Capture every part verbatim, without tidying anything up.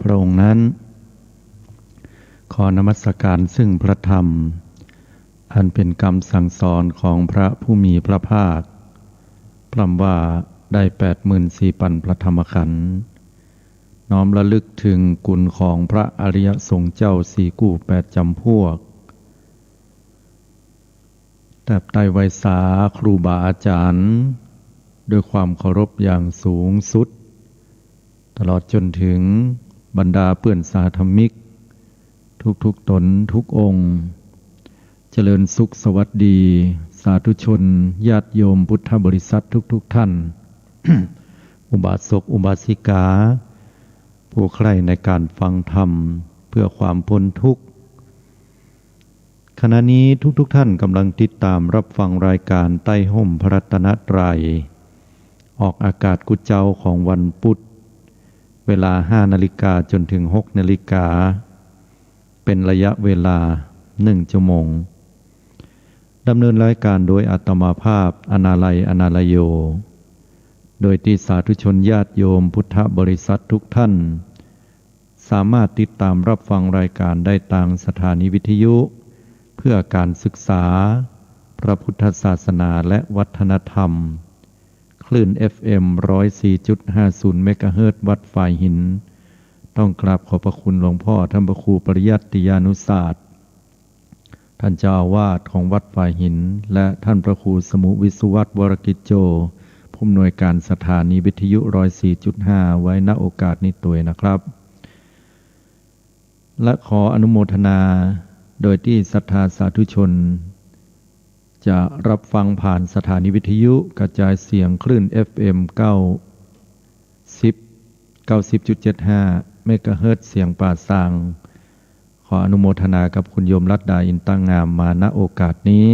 พระองค์นั้น ขอนมัสการซึ่งพระธรรม อันเป็นกำสั่งสอนของพระผู้มีพระภาค พร่ำว่าได้แปดหมื่นสี่ปันพระธรรมขันธ์ น้อมระลึกถึงคุณของพระอริยสงฆ์เจ้าสี่กู้แปดจำพวก แตบไต้ไหว้สาครูบาอาจารย์ ด้วยความเคารพอย่างสูงสุด ตลอดจนถึงบรรดาเปื้อนสาธมิก ทุกๆตนทุกองค์ เจริญสุขสวัสดี สาธุชน ญาติโยมพุทธบริษัททุกๆท่าน อุบาสกอุบาสิกา ผู้ใคร่ในการฟังธรรมเพื่อความพ้นทุกข์ ขณะนี้ทุกๆท่านกำลังติดตามรับฟังรายการใต้ฮ่มพระรัตนตรัย ออกอากาศกู้เจ๊าของวันพุธ เวลาห้านาฬิกาจนถึงหกนาฬิกา เป็นระยะเวลาหนึ่งชั่วโมง ดำเนินรายการโดยอาตมาภาพ อนาลัย อนาลโย โดยตี้สาธุชนญาติโยมพุทธบริษัททุกท่าน สามารถติดตามรับฟังรายการได้ตางสถานีวิทยุ เพื่อการศึกษา พระพุทธศาสนาและวัฒนธรรม คลื่น เอฟเอ็ม ร้อยสี่จุดห้าศูนย์เมกะเฮิรตซ์ วัดฝายหิน ต้องกราบขอบพระคุณหลวงพ่อท่านพระครูปริยัติยานุศาสตร์ ท่านเจ้าอาวาสของวัดฝายหิน และท่านพระครูสมุวิสุวัฒน์ วรกิจโจ ผู้อำนวยการสถานีวิทยุ ร้อยสี่จุดห้า ไว้ ณ โอกาสนี้ตวยนะครับ และขออนุโมทนา โดยตี้ศรัทธาสาธุชน จะรับฟังผ่านสถานีวิทยุกระจายเสียงคลื่น เอฟเอ็ม เก้าสิบ เก้าสิบจุดเจ็ดห้าเมกะเฮิรตซ์ เสียงป่าซาง ขออนุโมทนากับคุณโยมรัตดา อินตางาม มา ณ โอกาสนี้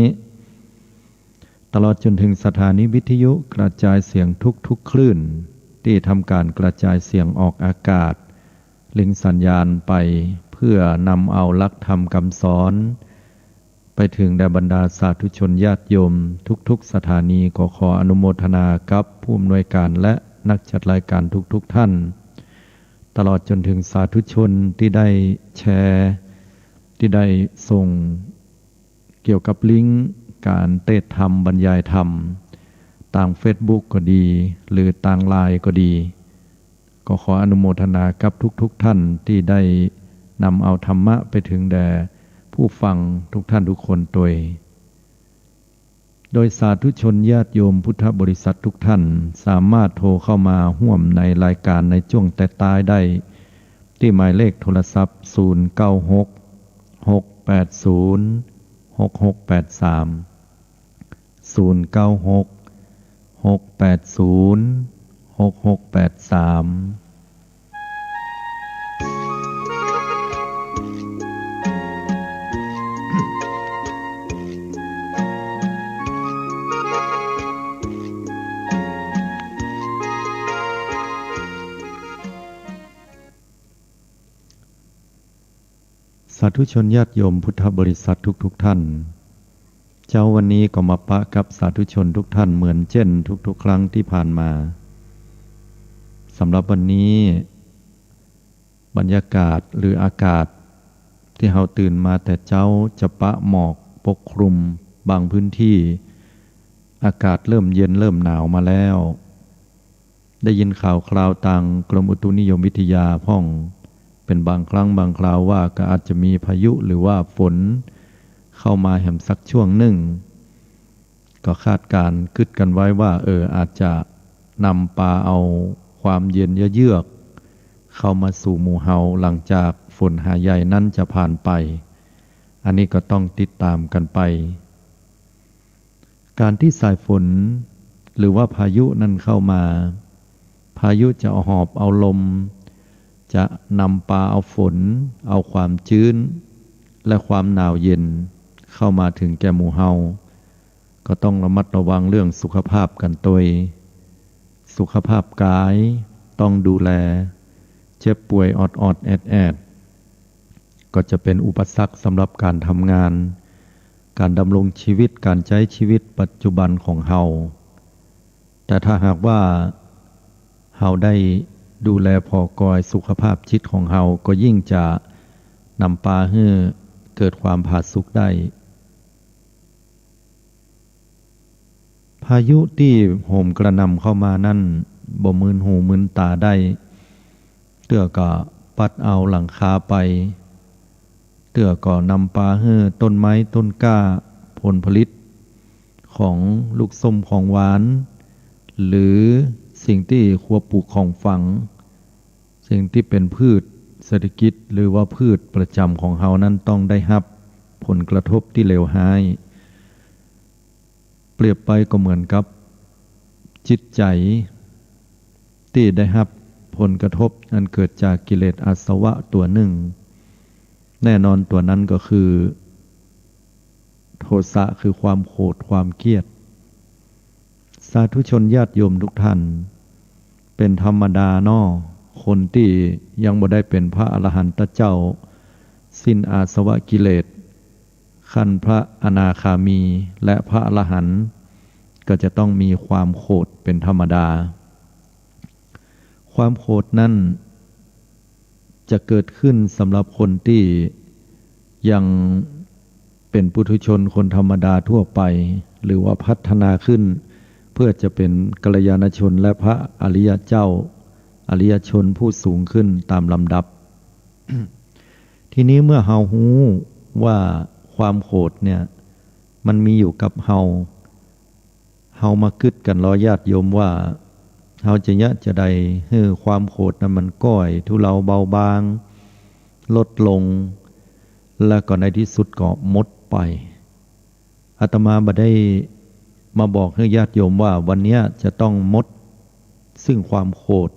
ตลอดจนถึงสถานีวิทยุกระจายเสียงทุกๆคลื่น ตี้ทำการกระจายเสียงออกอากาศ ลิงก์สัญญาณไป เพื่อนำเอาหลักธรรมคำสอน ไปถึงแด่บรรดาสาธุชนญาติโยมทุกๆสถานี ก็ขออนุโมทนากับผู้อำนวยการและนักจัดรายการทุกๆท่าน ตลอดจนถึงสาธุชนตี้ได้แชร์ ตี้ได้ส่งเกี่ยวกับลิงก์การเตสน์ธรรมบรรยายธรรม ตางเฟซบุ๊กก็ดี หรือตางไลน์ก็ดี ก็ขออนุโมทนากับทุกๆท่านตี้ได้นำเอาธรรมะไปถึงแด่ผู้ฟังทุกท่านทุกคนตวย โดยสาธุชนญาติโยมพุทธบริษัททุกท่านสามารถโทรเข้ามาฮ่วมในรายการในจ้วงแต๊ๆได้ ตี้หมายเลขโทรศัพท์ ศูนย์เก้าหก หกแปดศูนย์ หกหกแปดสาม ศูนย์เก้าหก หกแปดศูนย์ หกหกแปดสาม สาธุชนญาติโยมพุทธบริษัททุกๆท่าน เจ๊าวันนี้ก็มาปะกับสาธุชนทุกท่านเหมือนเจ้นทุกๆครั้งตี้ผ่านมา สำหรับวันนี้ บรรยากาศหรืออากาศตี้เฮาตื่นมาแต่เจ๊าจะปะหมอกปกคลุมบางพื้นตี้ อากาศเริ่มเย็นเริ่มหนาวมาแล้ว ได้ยินข่าวคราวตางกรมอุตุนิยมวิทยาพ่อง เป๋นบางครั้งบางคราวว่าก็อาจจะมีพายุหรือว่าฝนเข้ามาแหมสักช่วงนึ่ง ก็คาดการณ์กึ๊ดกั๋นไว้ว่า เออ อาจจะนำปาเอาความเย็นเยือกๆเข้ามาสู่หมู่เฮา หลังจากฝนหาใหญ่นั้นจะผ่านไป อันนี้ก็ต้องติดต๋ามกั๋นไป ก๋านตี้สายฝนหรือว่าพายุนั้นเข้ามา พายุจะหอบเอาลม จะนำปาเอาฝน เอาความจื๊น และความหนาวเย็นเข้ามาเถิงแก่หมู่เฮา ก็ต้องระมัดระวังเรื่องสุขภาพกั๋นตวย สุขภาพกายต้องดูแล เจ็บป่วยออดๆแอดๆ ก็จะเป๋นอุปสรรคสำหรับก๋านทำงาน ก๋านดำรงชีวิต ก๋านใจ๊ชีวิตปัจจุบันของเฮา แต่ถ้าหากว่าเฮาได้ ดูแลผ่อกอยสุขภาพจิตของเฮา ก็ยิ่งจะนำปาหื้อเกิดความผาสุกได้ พายุตี้โหมกระหน่ำเข้ามานั้น บ่มืนหูมืนต๋าได้ เตื้อก็ปัดเอาหลังคาไป เตื้อก็นำปาหื้อต้นไม้ต้นกล้า ผลผลิตของลูกส้มของหวาน หรือสิ่งตี้ครัวปลูกของฝัง สิ่งตี้เป๋นพืชเศรษฐกิจ หรือว่าพืชประจ๋ำของเฮานั้น ต้องได้ฮับผลกระทบตี้เลวฮ้าย เปรียบไปก็เหมือนกับจิตใจ๋ตี้ได้ฮับผลกระทบอันเกิดจากกิเลสอาสวะตั๋วนึ่ง แน่นอนตั๋วนั้นก็คือโทสะ คือความโขดความเคียด สาธุชนญาติโยมทุกท่าน เป๋นธรรมดาเนาะ คนตี้ยังบ่ได้เป๋นพระอรหันตเจ้า สิ้นอาสวะกิเลส ขั้นพระอนาคามีและพระอรหันต์ ก็จะต้องมีความโขดเป๋นธรรมดา ความโขดนั้นจะเกิดขึ้นสำหรับคนตี้ยังเป๋นปุถุชนคนธรรมดาทั่วไป หรือว่าพัฒนาขึ้นเพื่อจะเป๋นกัลยาณชนและพระอริยเจ้า อริยชนผู้สูงขึ้นต๋ามลำดับ ทีนี้เมื่อเฮาฮู้ว่าความโขดเนี่ยมันมีอยู่กับเฮา เฮามากึ๊ดกั๋นลอญาติโยมว่า เฮาจะเยียะจาใดหื้อความโขดนั้นมันก้อยทุเลาเบาบาง ลดลง และก็ในตี้สุดก็หมดไป อาตมาบ่ได้มาบอกหื้อญาติโยมว่าวันเนี้ยจะต้องหมดซึ่งความโขด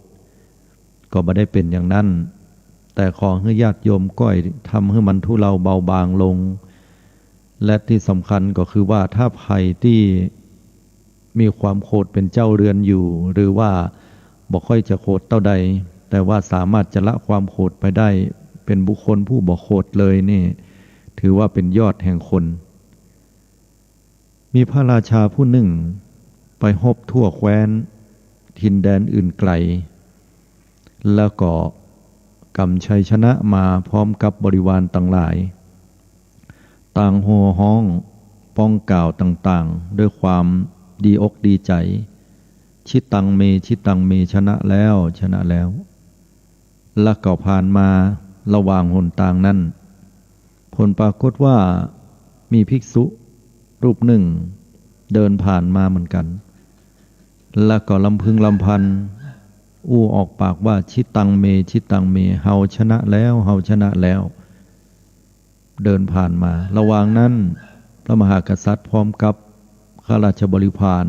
ก็บ่ได้เป๋นอย่างนั้น แต่ขอหื้อญาติโยมก้อยทำหื้อมันทุเลาเบาบางลง และตี้สำคัญก็คือว่าถ้าใผตี้มีความโขดเป๋นเจ้าเรือนอยู่ หรือว่าบ่ค่อยจะโขดเต้าใด แต่ว่าสามารถจะละความโขดไปได้ เป๋นบุคคลผู้บ่โขดเลยนี่ ถือว่าเป๋นยอดแห่งคน มีพระราชาผู้นึ่งไปฮบทั่วแคว้นถิ่นแดนอื่นไกล แล้วก็ก๋ำชัยชนะมาพร้อมกับบริวารตังหลาย ต่างโห่ฮ้องป้องกล่าวต่างๆ ด้วยความดีอกดีใจ๋ จิตตังเม จิตตังเม ชนะแล้ว ชนะแล้ว และก็ผ่านมาระหว่างหนตางนั้น ผลปรากฏว่ามีภิกษุรูปนึ่งเดินผ่านมาเหมือนกั๋น และก็ลำพึงลำพันอู้ออกปากว่า จิตตังเม จิตตังเม เฮาชนะแล้ว เฮาชนะแล้ว เดินผ่านมา ระหว่างนั้น พระมหากษัตริย์พร้อมกับข้าราชบริพาร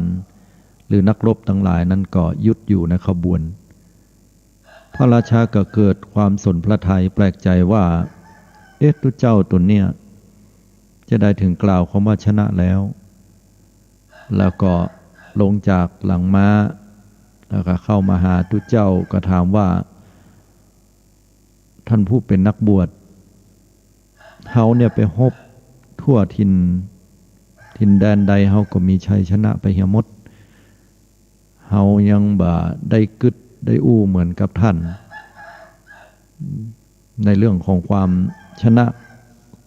หรือนักรบตังหลายนั้นก็หยุดอยู่ในขบวน พระราชาก็เกิดความสนพระทัยแปลกใจ๋ว่า เอ๊ะ ตุ๊เจ้าต๋นเนี่ย จาใดถึงกล่าวคำว่าชนะแล้ว แล้วก็ลงจากหลังม้า แล้วก็เข้ามาหาตุ๊เจ้า ก็ถามว่า ท่านผู้เป๋นนักบวช เฮาเนี่ยไปฮบทั่วถิ่น ถิ่นแดนใดเฮาก็มีชัยชนะไปเหียหมด เฮายังบ่ได้กึ๊ดได้อู้เหมือนกับท่าน ในเรื่องของความชนะ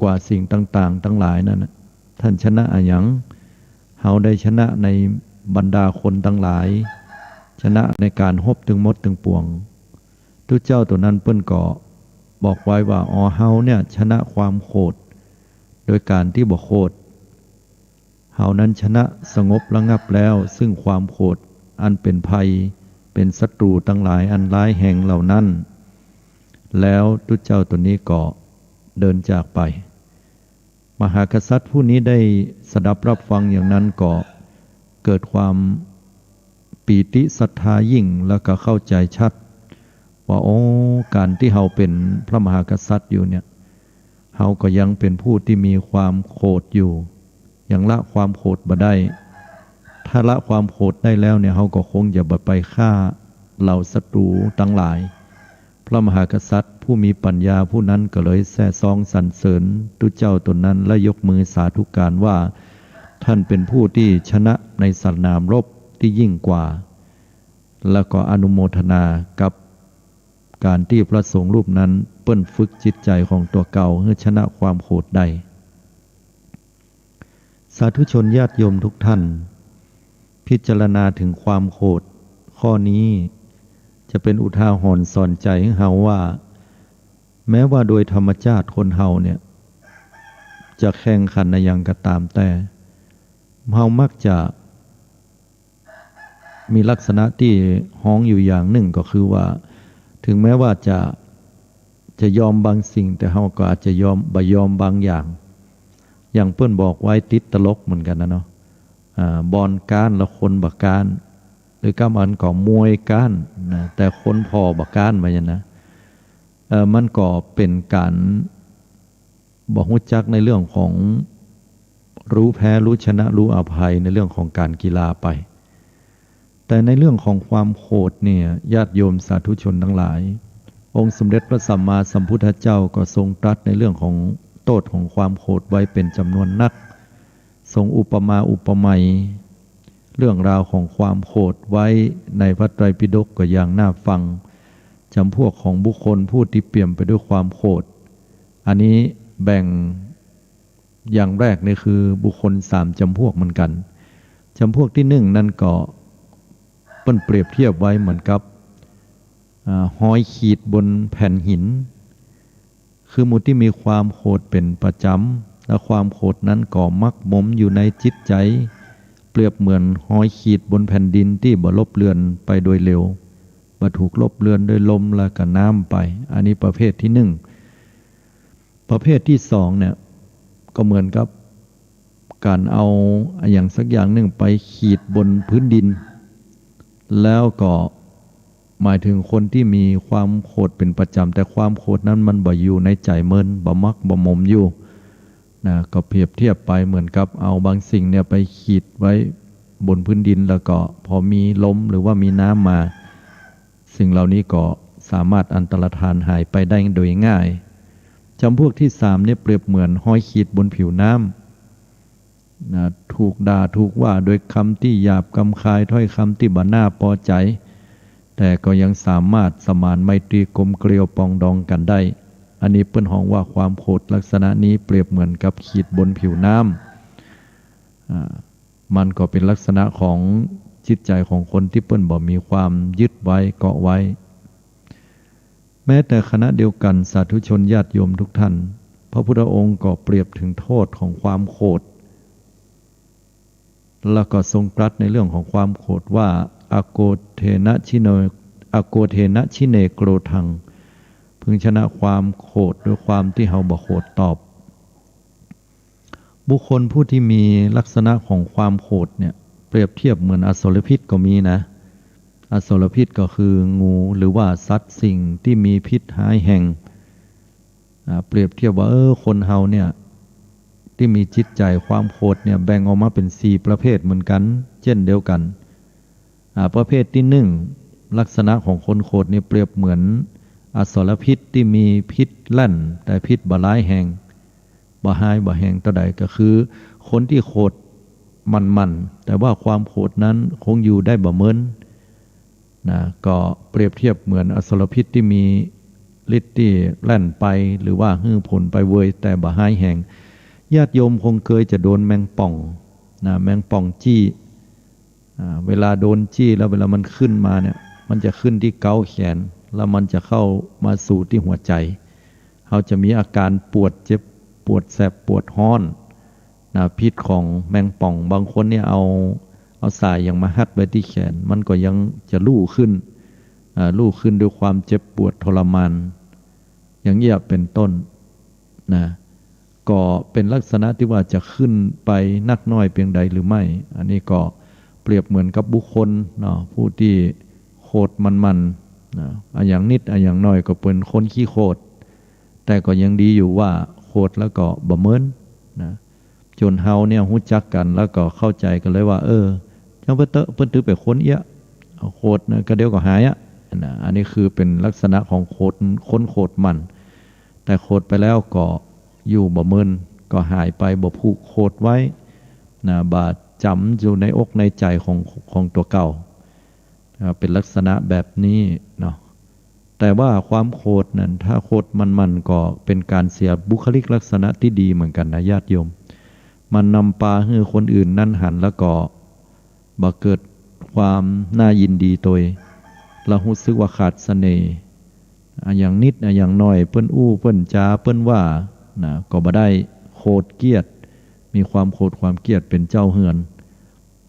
กว่าสิ่งต่างๆ ตังหลายนั่นน่ะ ท่านชนะอะหยัง เฮาได้ชนะในบรรดาคนตังหลาย ชนะในก๋านฮบตึงหมดตึงปวง ตุ๊เจ้าต๋นนั้นเปิ้นก็บอกไว้ว่า อ๋อ เฮาเนี่ยชนะความโขด โดยก๋านตี้บ่โขด เฮานั้นชนะสงบระงับแล้ว ซึ่งความโขดอันเป๋นภัย เป๋นศัตรูตังหลายอันร้ายแฮงเหล่านั้น แล้วตุ๊เจ้าต๋นนี้ก็เดินจากไป มหากษัตริย์ผู้นี้ได้สดับรับฟังอย่างนั้นก็เกิดความปีติศรัทธายิ่ง แล้วก็เข้าใจ๋ชัดว่า โอ้ ก๋านตี้เฮาเป๋นพระมหากษัตริย์อยู่เนี่ย เฮาก็ยังเป๋นผู้ตี้มีความโขดอยู่ ยังละความโขดบ่ได้ ถ้าละความโขดได้แล้วเนี่ย เฮาก็คงจะบ่ไปฆ่าเหล่าศัตรูตังหลาย พระมหากษัตริย์ผู้มีปัญญาผู้นั้นก็เลยแซ่ซ้องสรรเสริญตุ๊เจ้าต๋นนั้น และยกมือสาธุการว่า ท่านเป๋นผู้ตี้ชนะในสนามรบตี้ยิ่งกว่า แล้วก็อนุโมทนากับ ก๋านตี้พระสงฆ์รูปนั้นเปิ้นฝึกจิตใจ๋ของตั๋วเก่าหื้อชนะความโขดได้ สาธุชนญาติโยมทุกท่าน พิจารณาเถิงความโขดข้อนี้ จะเป๋นอุทาหรณ์สอนใจ๋หื้อเฮาว่า แม้ว่าโดยธรรมจาติคนเฮาเนี่ย จะแข่งขันอะหยังก็ต๋ามแต่ เฮามักจะ มีลักษณะตี้ฮ้องอยู่อย่างนึ่งก็คือว่า เถิงแม้ว่าจะ จะยอมบางสิ่ง แต่เฮาก็อาจจะยอม บ่ยอมบางอย่าง อย่างเปิ้นบอกไว้ติดตลกเหมือนกั๋นนะเนาะ อ่า บ่อนก๊านละคนบ่ก๊าน หรือกำอันก็มวยก๊านนะ แต่คนผ่อบ่ก๊าน ว่าอย่างนั้นนะ เอ่อ มันก็เป๋นก๋าน บ่ฮู้จักในเรื่องของ ฮู้แพ้ ฮู้ชนะ ฮู้อภัยในเรื่องของก๋านกีฬาไป แต่ในเรื่องของความโขดเนี่ย ญาติโยมสาธุชนตังหลาย องค์สมเด็จพระสัมมาสัมพุทธเจ้าก็ทรงตรัสในเรื่องของโต้ษของความโขดไว้เป๋นจ๋ำนวนนัก ทรงอุปมาอุปไมย เรื่องราวของความโขดไว้ในพระไตรปิฎกก็อย่างน่าฟัง จ๋ำพวกของบุคคลผู้ตี้เปี่ยมไปด้วยความโขด อันนี้แบ่งอย่างแรกนี่คือบุคคลสามจ๋ำพวกเหมือนกั๋น จ๋ำพวกตี้นึ่งนั้นก็เปิ้นเปรียบเทียบไว้เหมือนกับ อ่า ฮอยขีดบนแผ่นหิน คือหมู่ตี้มีความโขดเป๋นประจ๋ำ และความโขดนั้นก็หมักหมมอยู่ในจิตใจ๋ เปรียบเหมือนฮอยขีดบนแผ่นดินตี้บ่ลบเลือนไปโดยเร็ว บ่ถูกลบเลือนโดยลมและก็น้ำไป อันนี้ประเภทตี้นึ่ง ประเภทตี้สองเนี่ย ก็เหมือนกับก๋านเอาอะหยังสักอย่างนึ่งไปขีดบนพื้นดิน แล้วก็ หมายถึงคนตี้มีความโขดเป๋นประจ๋ำ แต่ความโขดนั้นมันบ่อยู่ในใจ๋เมิน บ่หมักบ่หมมอยู่ นะ ก็เปรียบเทียบไปเหมือนกับเอาบางสิ่งเนี่ยไปขีดไว้บนพื้นดิน แล้วก็พอมีลมหรือว่ามีน้ำมา สิ่งเหล่านี้ก็สามารถอันตรธานหายไปได้โดยง่าย จ๋ำพวกตี้สามเนี่ยเปรียบเหมือนฮอยขีดบนผิวน้ำ นะ ถูกด่าถูกว่าโดยกำตี้หยาบกำคาย ถ้อยกำตี้บ่น่าปอใจ๋ แต่ก็ยังสามารถสมานไมตรีกลมเกลียวปรองดองกั๋นได้ อันนี้เปิ้นฮ้องว่าความโขดลักษณะนี้เปรียบเหมือนกับขีดบนผิวน้ำ อ่า มันก็เป๋นลักษณะของจิตใจ๋ของคนตี้เปิ้นบ่มีความยึดไว้เกาะไว้ แม้แต่ขณะเดียวกั๋น สาธุชนญาติโยมทุกท่าน พระพุทธองค์ก็เปรียบเถิงโต้ษของความโขด แล้วก็ทรงตรัสในเรื่องของความโขดว่า อโกเทนะชิโน อโกเทนะชิเนโกรธัง พึงชนะความโขดด้วยความตี้เฮาบ่โขดตอบ บุคคลผู้ตี้มีลักษณะของความโขดเนี่ย เปรียบเทียบเหมือนอสรพิษก็มีนะ อสรพิษก็คืองูหรือว่าสัตว์สิ่งตี้มีพิษฮ้ายแฮง อ่า เปรียบเทียบว่า เออ คนเฮาเนี่ย ตี้มีจิตใจ๋ความโขดเนี่ย แบ่งออกมาเป๋นสี่ประเภทเหมือนกั๋น เจ้นเดียวกั๋น อ่า ประเภทตี้นึ่ง ลักษณะของคนโขดนี่เปรียบเหมือนอสรพิษตี้มีพิษแล่น แต่พิษบ่ฮ้ายแฮง บ่ฮ้ายบ่แฮงเต้าใด ก็คือคนตี้โขดหมั่นๆ แต่ว่าความโขดนั้นคงอยู่ได้บ่เมิน นะ ก็เปรียบเทียบเหมือนอสรพิษตี้มีฤทธิ์ตี้แล่นไป หรือว่าหื้อผลไปเวย แต่บ่ฮ้ายแฮง ญาติโยมคงเกยจะโดนแมงป่อง นะ แมงป่องจี้ อ่า เวลาโดนจี้แล้ว เวลามันขึ้นมาเนี่ย มันจะขึ้นตี้เก๊าแขน แล้วมันจะเข้ามาสู่ตี้หัวใจ๋ เฮาจะมีอาการปวดเจ็บ ปวดแสบ ปวดฮ้อน นะ พิษของแมงป่อง บางคนเนี่ยเอา เอาสายอะหยังมาฮัดไว้ตี้แขน มันก็ยังจะลู่ขึ้น อ่า ลู่ขึ้นด้วยความเจ็บปวดทรมาน อย่างเอี้ยเป๋นต้น นะ ก็เป๋นลักษณะตี้ว่าจะขึ้นไปนักน้อยเปียงใดหรือไม่ อันนี้ก็เปรียบเหมือนกับบุคคลเนาะ ผู้ตี้โขดหมั่นๆ นะ อะหยังนิดอะหยังน้อยก็เป๋นคนขี้โขด แต่ก็ยังดีอยู่ว่าโขดแล้วก็บ่เมิน นะ จ๋นเฮาเนี่ยฮู้จักกั๋น แล้วก็เข้าใจ๋กั๋นเลยว่า เออ จังเปิ้นเต๊อะ เปิ้นตื้อเป๋นคนเอี้ย โขดนะ ก็เดี๋ยวก็หายอะ นะ อันนี้คือเป๋นลักษณะของโขด คนโขดหมั่น แต่โขดไปแล้วก็อยู่บ่เมิน ก็หายไป บ่ผูกโขดไว้ นะ บ่จ๋ำอยู่ในอกในใจ๋ของ ของตั๋วเก่า อ่า เป๋นลักษณะแบบนี้เนาะ แต่ว่าความโขดนั้น ถ้าโขดมั่นๆ ก็เป๋นก๋านเสียบุคลิกลักษณะตี้ดีเหมือนกั๋นนะญาติโยม มันนำปาหื้อคนอื่นนั้นหันแล้วก็บ่เกิดความน่ายินดีตวย แล้วฮู้สึกว่าขาดเสน่ห์ อะหยังนิดอะหยังหน่อย เปิ้นอู้เปิ้นจ๋าเปิ้นว่านะ ก็บ่ได้โขดเกลียด มีความโขดความเกลียดเป๋นเจ้าเฮือน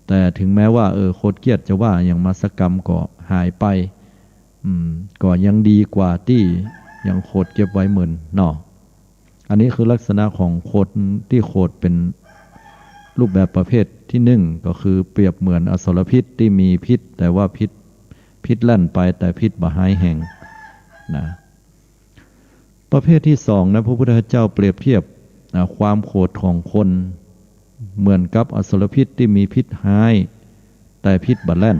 แต่ถึงแม้ว่า เออ โขดเกลียดจะว่าหยังมาสักกำก็หายไป อืม ก็ยังดีกว่าตี้ยังโขดเก็บไว้เหมือนเนาะ อันนี้คือลักษณะของโขด ตี้โขดเป๋นรูปแบบประเภทตี้นึ่ง ก็คือเปรียบเหมือนอสรพิษตี้มีพิษ แต่ว่าพิษ พิษแล่นไป แต่พิษบ่ฮ้ายแฮงนะ ประเภทตี้สองนะ พระพุทธเจ้าเปรียบเทียบ อ่า ความโขดของคน เหมือนกับอสรพิษตี้มีพิษฮ้าย แต่พิษบ่แล่น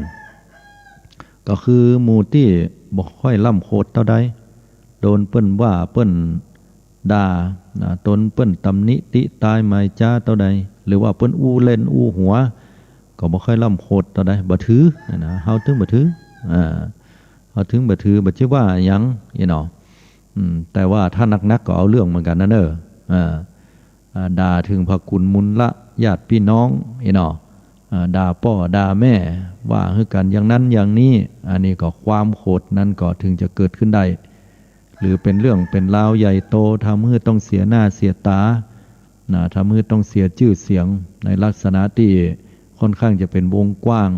ก็คือหมู่ตี้บ่ค่อยล้ำโขดเต้าใด โดนเปิ้นว่าเปิ้นด่านะ โดนเปิ้นตำหนิติต้ายมายจ๊าเต้าใด หรือว่าเปิ้นอู้เล่นอู้หัว ก็บ่ค่อยล้ำโขดเต้าใด บ่ถือนะ เฮาตึงบ่ถือ อ่า เฮาตึงบ่ถือ บ่ใจ้ว่าหยัง อี้เนาะ อืม แต่ว่าถ้าหนักๆ ก็เอาเรื่องเหมือนกั๋นนะเน่อ อ่า อ่า ด่าเถิงพระกุณมูลละญาติปี้น้อง อี้เนาะ อ่า ด่าป้อด่าแม่ ว่าหื้อกั๋นอย่างนั้นอย่างนี้ อันนี้ก็ความโขดนั้นก็เถิงจะเกิดขึ้นได้ หรือเป๋นเรื่องเป๋นราวใหญ่โต ทำหื้อต้องเสียหน้าเสียต๋า นะ ทำหื้อต้องเสียจื้อเสียง ในลักษณะตี้ค่อนข้างจะเป๋นวงกว้าง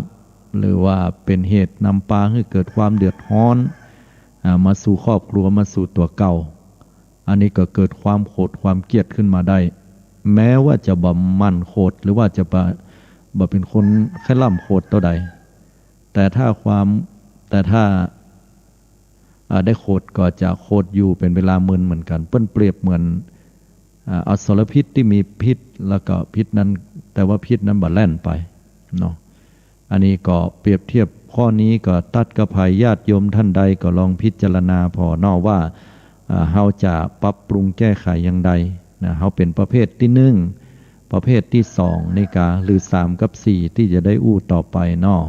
หรือว่าเป๋นเหตุนำปาหื้อเกิดความเดือดฮ้อน อ่า มาสู่ครอบครัว มาสู่ตั๋วเก่า อันนี้ก็เกิดความโขดความเกลียดขึ้นมาได้ แม้ว่าจะบ่หมั่นโขด หรือว่าจะบ่ บ่เป๋นคนใค่ล้ำโขดเต้าใด แต่ถ้าความ แต่ถ้า อ่า ได้โขดก็จะโขดอยู่เป๋นเวลาเมินเหมือนกั๋น เปิ้นเปรียบเหมือน อ่า อสรพิษตี้มีพิษ แล้วก็พิษนั้น แต่ว่าพิษนั้นบ่แล่นไปเนาะ อันนี้ก็เปรียบเทียบข้อนี้ก็ตัดกับใผ ญาติโยมท่านใดก็ลองพิจารณาผ่อเนาะว่า อ่า เฮาจะปรับปรุงแก้ไขอย่างใดนะ เฮาเป๋นประเภทตี้นึ่ง ประเภทตี้สองนี่กา หรือสามกับสี่ตี้จะได้อู้ต่อไปเนาะ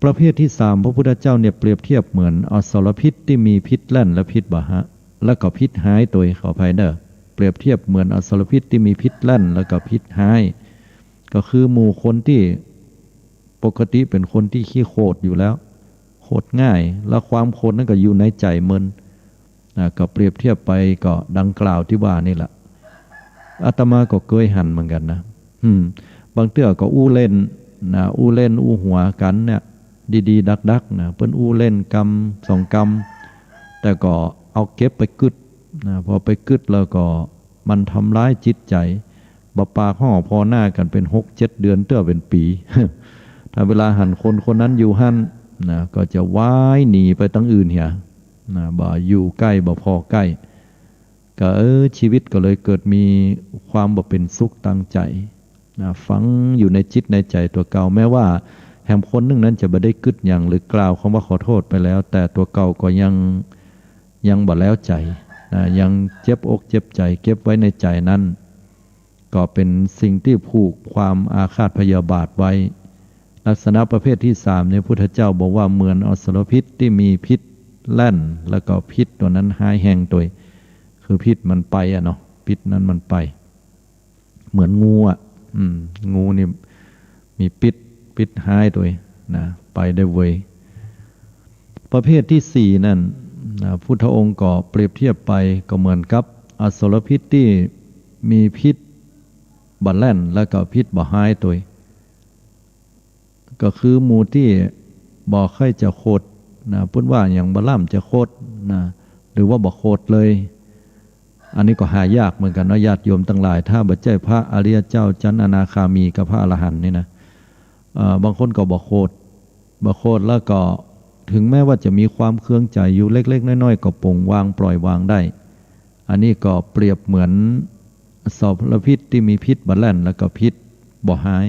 ประเภทตี้สาม พระพุทธเจ้าเนี่ยเปรียบเทียบเหมือนอสรพิษตี้มีพิษแล่นและพิษบ่ฮ้าย แล้วก็พิษฮ้ายตวย ขออภัยเน่อ เปรียบเทียบเหมือนอสรพิษตี้มีพิษแล่นแล้วก็พิษฮ้าย ก็คือหมู่คนตี้ปกติเป๋นคนตี้ขี้โขดอยู่แล้ว โขดง่าย แล้วความโขดนั้นก็อยู่ในใจ๋เมิน นะ ก็เปรียบเทียบไปก็ดังกล่าวตี้ว่านี่แหละ อาตมาก็เกยหันเหมือนกั๋นนะ อืม บางเตื้อก็อู้เล่นนะ อู้เล่นอู้หัวกั๋นเนี่ย ดีๆ ดักๆ นะ เปิ้นอู้เล่นกำสองกำ แต่ก็เอาเก็บไปกึ๊ดนะ พอไปกึ๊ดแล้วก็มันทำร้ายจิตใจ๋ บ่ปากฮ้อผ่อหน้ากั๋นเป๋นหกเจ็ดเดือนเตื้อเป๋นปี๋ ถ้าเวลาหันคนคนนั้นอยู่หั้นนะ ก็จะว้ายหนีไปตังอื่นเหีย นะ บ่อยู่ใก้ บ่ผ่อใก้ ก็ เออ ชีวิตก็เลยเกิดมีความบ่เป๋นสุขตังใจ๋นะ ฝังอยู่ในจิตในใจ๋ตั๋วเก่า แม้ว่าแหมคนนึ่งนั้นจะบ่ได้กึ๊ดหยัง หรือกล่าวกำว่าขอโต้ษไปแล้ว แต่ตั๋วเก่าก็ยัง ยังบ่แล้วใจ๋นะ ยังเจ็บอกเจ็บใจ๋ เก็บไว้ในใจ๋นั้น ก็เป๋นสิ่งตี้ผูกความอาฆาตพยาบาทไว้ ลักษณะประเภทตี้สามเนี่ย พุทธเจ้าบอกว่าเหมือนอสรพิษตี้มีพิษแล่น แล้วก็พิษตั๋วนั้นฮ้ายแฮงตวย คือพิษมันไปอะเนาะ พิษนั้นมันไป เหมือนงูอะ อืม งูนี่มีพิษ พิษฮ้ายตวยนะ ไปได้เวย ประเภทตี้สี่นั้นนะ พุทธองค์ก็เปรียบเทียบไปก็เหมือนกับอสรพิษตี้มีพิษบ่แล่น แล้วก็พิษบ่ฮ้ายตวย ก็คือหมู่ตี้บ่ใค่จะโขดนะ เปิ้นว่าหยังบ่ล้ำจะโขดนะ หรือว่าบ่โขดเลย อันนี้ก็หายากเหมือนกั๋นเนาะ ญาติโยมตังหลาย ถ้าบ่ใจ้พระอริยเจ้าจั๊นอนาคามีกับพระอรหันต์นี่นะ เอ่อ บางคนก็บ่โขด บ่โขดแล้วก็ถึงแม้ว่าจะมีความเคืองใจ๋อยู่เล็กๆ น้อยๆ ก็ปลงวางปล่อยวางได้ อันนี้ก็เปรียบเหมือนอสรพิษตี้มีพิษบ่แล่น แล้วก็พิษบ่ฮ้าย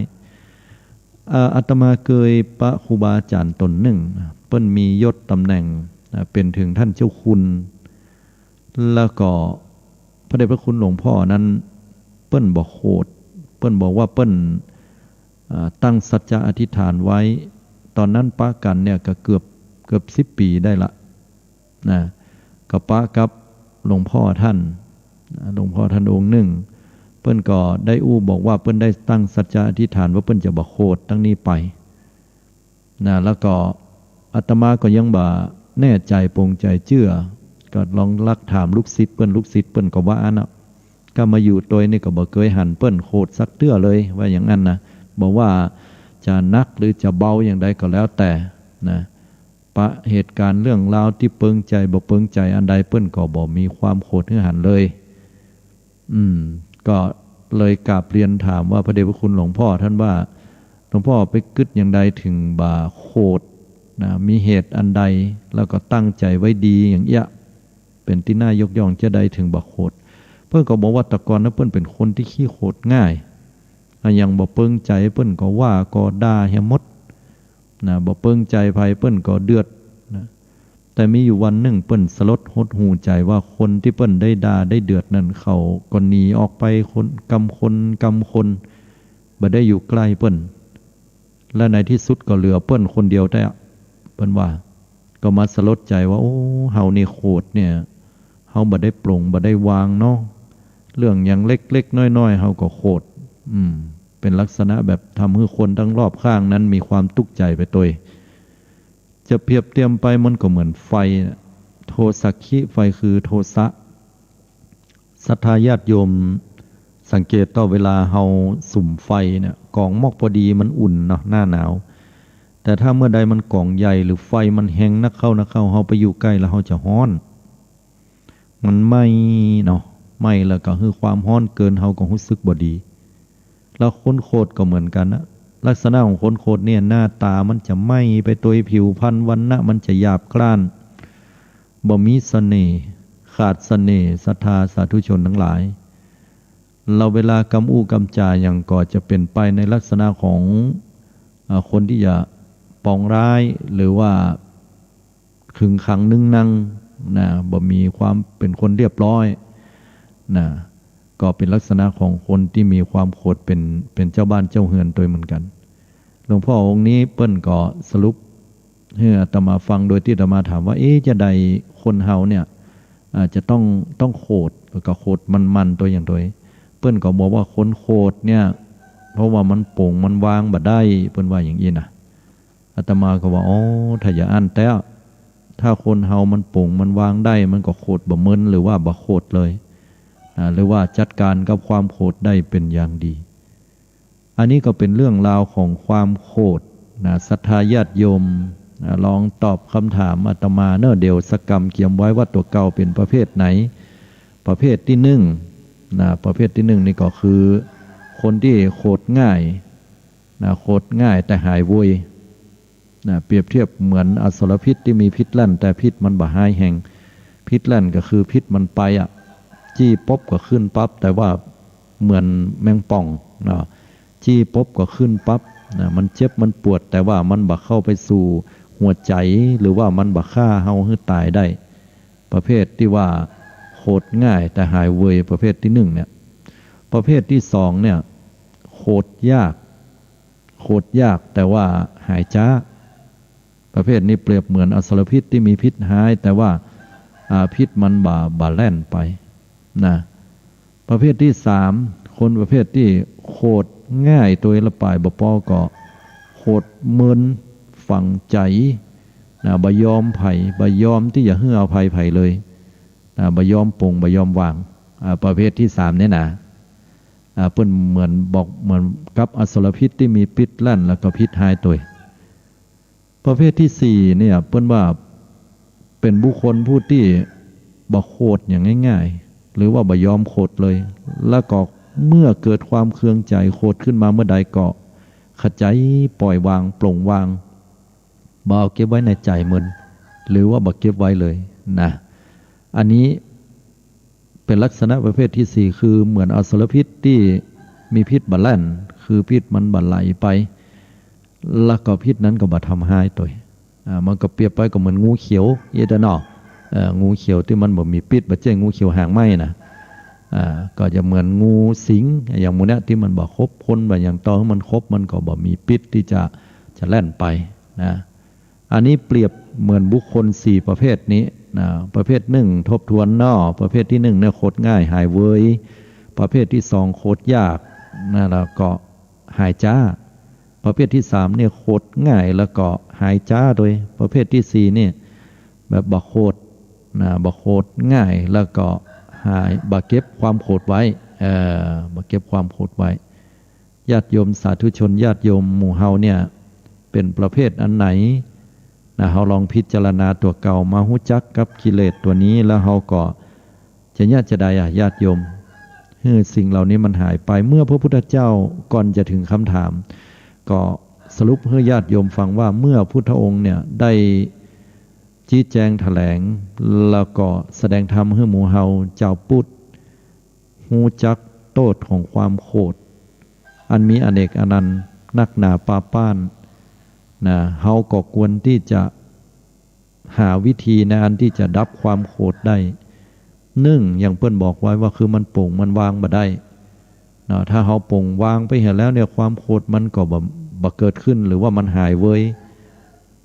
เอ่อ อาตมาเกยปะครูบาอาจ๋ารย์ต๋นนึ่งนะ เปิ้นมียศต๋ำแหน่งนะ เป๋นเถิงท่านเจ้าคุณ แล้วก็พระเดชพระคุณหลวงพ่อนั้นเปิ้นบ่โขด เปิ้นบอกว่าเปิ้น อ่า ตั้งสัจจะอธิษฐานไว้ ต๋อนนั้นปะกั๋นเนี่ยก็เกือบ เกือบสิบปี๋ได้ละ นะ ก็ปะกับหลวงพ่อท่าน หลวงพ่อท่านองค์นึ่ง เปิ้นก็ได้อู้บอกว่าเปิ้นได้ตั้งสัจจะอธิษฐานว่าเปิ้นจะบ่โขดตั้งนี้ไป นะ แล้วก็อาตมาก็ยังบ่แน่ใจ๋ปลงใจ๋เจื้อ ก็ลองลักถามลูกศิษย์เปิ้น ลูกศิษย์เปิ้นก็ว่าอั้นน่ะ ก็มาอยู่ตวยนี่ก็บ่เกยหันเปิ้นโขดสักเตื้อเลย ว่าอย่างนั้นนะ บ่ว่าจะหนักหรือจะเบาอย่างใดก็แล้วแต่นะ ปะเหตุการณ์เรื่องราวตี้เปิงใจ๋บ่เปิงใจ๋อันใด เปิ้นก็บ่มีความโขดหื้อหันเลย อืม ก็เลยกราบเรียนถามว่า พระเดชพระคุณหลวงพ่อท่านว่า หลวงพ่อไปกึ๊ดอย่างใดถึงบ่โขดนะ มีเหตุอันใด แล้วก็ตั้งใจ๋ไว้ดีอย่างเอี้ย เป๋นตี้น่ายกย่องจาใดถึงบ่โขด เปิ้นก็บอกว่าแต่ก่อนนะเปิ้นเป๋นคนตี้ขี้โขดง่าย อะหยังบ่เปิงใจ๋เปิ้นก็ว่าก็ด่าเหียหมดนะ บ่เปิงใจ๋ใผเปิ้นก็เดือดนะ แต่มีอยู่วันนึ่งเปิ้นสลดหดหู่ใจ๋ว่าคนตี้เปิ้นได้ด่าได้เดือดนั่นเขาก็หนีออกไปคน กำคน กำคน บ่ได้อยู่ใก้เปิ้น และในตี้สุดก็เหลือเปิ้นคนเดียวแต๊ เปิ้นว่า ก็มาสลดใจ๋ว่า โอ้ เฮานี่โขดเนี่ย เฮาบ่ได้ปลงบ่ได้วางเนาะ เรื่องอย่างเล็กๆ น้อยๆ เฮาก็โขด อืม เป๋นลักษณะแบบทำหื้อคนตังรอบข้างนั้นมีความตุ๊กข์ใจ๋ไปตวย จะเปรียบเตียมไปมันก็เหมือนไฟน่ะ โทสักขิ ไฟคือโทสะ ศรัทธาญาติโยมสังเกตเต๊อะ เวลาเฮาสุมไฟเนี่ย ก๋องมอกปอดีมันอุ่นเนาะ หน้าหนาว แต่ถ้าเมื่อใดมันก๋องใหญ่หรือไฟมันแฮงนักเข้านักเข้า เฮาไปอยู่ใก้แล้วเฮาจะฮ้อน มันไหม้เนาะ ไหม้แล้วก็หื้อความฮ้อนเกิน เฮาก็ฮู้สึกบ่ดี แล้วคนโขดก็เหมือนกั๋นนะ ลักษณะของคนโขดเนี่ย หน้าต๋ามันจะไหม้ไปตวย ผิวพรรณวรรณะมันจะหยาบกร้าน บ่มีเสน่ห์ ขาดเสน่ห์ ศรัทธาสาธุชนตังหลาย แล้วเวลากำอู้กำจ๋าหยังก็จะเป๋นไปในลักษณะของ อ่า คนตี้จะปองร้าย หรือว่า ขึงขังนึ่งนังนะ บ่มีความเป๋นคนเรียบร้อยนะ ก็เป๋นลักษณะของคนตี้มีความโขดเป๋น เป๋นเจ้าบ้านเจ้าเฮือนตวยเหมือนกั๋น หลวงพ่อองค์นี้เปิ้นก็สรุปหื้ออาตมาฟัง โดยตี้อาตมาถามว่า เอ๊ะ จาใดคนเฮาเนี่ย อ่า จะต้อง ต้องโขด แล้วก็โขดมันๆ ตวยอย่างตวย เปิ้นก็บอกว่าคนโขดเนี่ย เพราะว่ามันปลงมันวางบ่ได้ เปิ้นว่าอย่างอี้นะ อาตมาก็ว่า อ๋อ ถ้าอย่างอั้นแต๊ ถ้าคนเฮามันปลงมันวางได้ มันก็โขดบ่เมิน หรือว่าบ่โขดเลย อ่า หรือว่าจัดก๋านกับความโขดได้เป๋นอย่างดี อันนี้ก็เป๋นเรื่องราวของความโขดนะ ศรัทธาญาติโยม อ่า ลองตอบกำถามอาตมาเน่อ เดี๋ยวสักกำเกียมไว้ว่าตั๋วเก่าเป๋นประเภทไหน ประเภทตี้นึ่งนะ ประเภทตี้นึ่งนี่ก็คือคนตี้โขดง่าย นะ โขดง่ายแต่หายโวย นะ เปรียบเทียบเหมือนอสรพิษตี้มีพิษแล่น แต่พิษมันบ่ฮ้ายแฮง พิษแล่นก็คือพิษมันไปอะ จี้ปุ๊บก็ขึ้นปั๊บ แต่ว่าเหมือนแมงป่องนะ จี้ปุ๊บก็ขึ้นปั๊บนะ มันเจ็บมันปวด แต่ว่ามันบ่เข้าไปสู่หัวใจ๋ หรือว่ามันบ่ฆ่าเฮาหื้อต๋ายได้ ประเภทตี้ว่าโขดง่ายแต่หายโวย ประเภทตี้นึ่งเนี่ย ประเภทตี้สองเนี่ย โขดยาก โขดยากแต่ว่าหายจ๊า ประเภทนี้เปรียบเหมือนอสรพิษตี้มีพิษฮ้าย แต่ว่า อ่า พิษมันบ่า บ่าแล่นไปนะ ประเภทตี้สาม คนประเภทตี้โขดง่ายตวยละป๋ายบ่ปอก็โขดเมินฝังใจ๋นะ บ่ยอมใผ บ่ยอมตี้จะหื้ออภัยใผเลยนะ บ่ยอมปลง บ่ยอมวาง อ่า ประเภทตี้สามเนี่ยนะ อ่า เปิ้นเหมือนบอก เหมือนกับอสรพิษตี้มีพิษแล่นแล้วก็พิษฮ้ายตวย ประเภทตี้สี่เนี่ย เปิ้นว่าเป๋นบุคคลผู้ตี้บ่โขดอย่างง่ายๆ หรือว่าบ่ยอมโขดเลย แล้วก็เมื่อเกิดความเคืองใจ๋โขดขึ้นมาเมื่อใดก็ขะจายปล่อยวางปลงวาง บ่เอาเก็บไว้ในใจ๋เมิน หรือว่าบ่เก็บไว้เลยนะ อันนี้ เป๋นลักษณะประเภทตี้สี่ คือเหมือนอสรพิษตี้มีพิษบ่าแล่น คือพิษมันบ่าไหลไป แล้วก็พิษนั้นก็บ่ทำฮ้ายตวย อ่า มันก็เปรียบไปก็เหมือนงูเขียวอี้เนาะ เอ่อ งูเขียวตี้มันบ่มีปิ๊ษ บ่ใจ้งูเขียวหางไหม้นะ อ่า ก็จะเหมือนงูสิง อย่างหมู่เนี้ยตี้มันบ่คบคน บ่อย่างต่อหื้อมันคบ มันก็บ่มีปิ๊ษตี้จะ จะแล่นไปนะ อันนี้เปรียบเหมือนบุคคลสี่ประเภทนี้ นะ ประเภทหนึ่งทบทวนเนาะ ประเภทตี้หนึ่งเนี่ยโขดง่ายหายเวย ประเภทตี้สองโขดยากนะ แล้วก็หายจ๊า ประเภทตี้สามเนี่ยโขดง่ายแล้วก็หายจ๊าโดย ประเภทตี้สี่เนี่ยแบบบ่โขดนะ บ่โขดง่ายแล้วก็หาย บ่เก็บความโขดไว้ เออ บ่เก็บความโขดไว้ ญาติโยมสาธุชน ญาติโยมหมู่เฮาเนี่ย เป๋นประเภทอันไหนนะ เฮาลองพิจารณาตั๋วเก่ามาฮู้จักกับกิเลสตั๋วนี้ แล้วเฮาก็จะเยียะจาใดอะ ญาติโยม หื้อสิ่งเหล่านี้มันหายไป เมื่อพระพุทธเจ้าก่อนจะถึงคำถาม ก็สรุปหื้อญาติโยมฟังว่า เมื่อพุทธองค์เนี่ยได้ ชี้แจงแถลง แล้วก็แสดงธรรมหื้อหมู่เฮาจาวพุทธ ฮู้จักโต้ษของความโขด อันมีอเนกอนันต์นักหนาปาป้านนะ เฮาก็ควรตี้จะหาวิธีในอันตี้จะดับความโขดได้ นึ่ง อย่างเปิ้นบอกไว้ว่าคือมันปลงมันวางบ่ได้ เนาะ ถ้าเฮาปลงวางไปเหียแล้วเนี่ย ความโขดมันก็บ่ บ่เกิดขึ้น หรือว่ามันหายเวย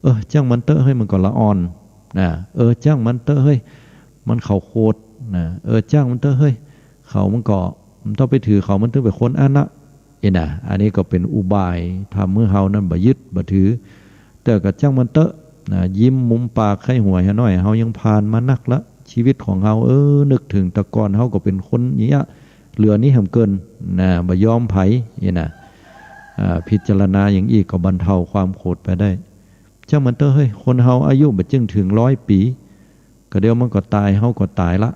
เออ จ้างมันเต๊อะเฮ้ย มันก็ละอ่อนนะ เออ จ้างมันเต๊อะเฮ้ย มันเขาโขดนะ เออ จ้างมันเต๊อะเฮ้ย เขามันก็ มันต้องไปถือเขา มันต้องไปคนอันนะ เอ็นะ อันนี้ก็เป๋นอุบายทำหื้อเฮานั้นบ่ยึดบ่ถือ แต่ก็จ้างมันเต๊อะนะ ยิ้มมุมปากใค่หัวเหียหน้อย เฮายังผ่านมานักละ ชีวิตของเฮา เออ นึกเถิงแต่ก่อนเฮาก็เป๋นคนนี้อะ เหลือนี้แหมเกินนะ บ่ยอมใผ เอ็นะ อ่า พิจารณาอย่างอี้ก็บรรเทาความโขดไปได้ จ้างมันเต๊อะเฮ้ย คนเฮาอายุบ่จึงเถิงร้อยปี๋ ก็เดี๋ยวมันก็ต๋าย เฮาก็ต๋ายละ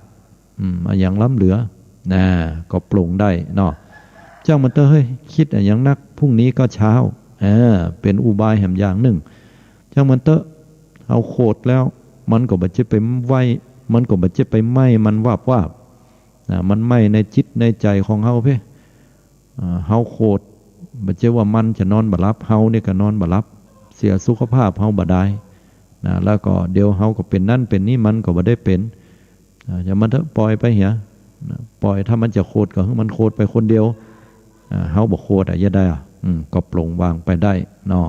อืม อะหยังล้ำเหลือนะ ก็ปลงได้เนาะ จ้างมันเต๊อะเฮ้ย กึ๊ดอะหยังนัก พรุ่งนี้ก็เช้า เออ เป๋นอุบายแหมอย่างนึ่ง จ้างมันเต๊อะ เฮาโขดแล้ว มันก็บ่ใจ้ไปไหม้ มันก็บ่ใจ้ไปไหม้มันวาบๆ นะ มันไหม้ในจิตในใจ๋ของเฮาเพ่ อ่า เฮาโขด บ่ใจ้ว่ามันจะนอนบ่หลับ เฮานี่ก็นอนบ่หลับ เสียสุขภาพเฮาบ่ดายนะ แล้วก็เดี๋ยวเฮาก็เป๋นนั้นเป๋นนี้ มันก็บ่ได้เป๋น อ่า อย่ามันเต๊อะ ปล่อยไปเหียนะ ปล่อย ถ้ามันจะโขดก็หื้อมันโขดไปคนเดียว อ่า เฮาบ่โขดอะ อย่าได้อะ อืม ก็ปลงวางไปได้เนาะ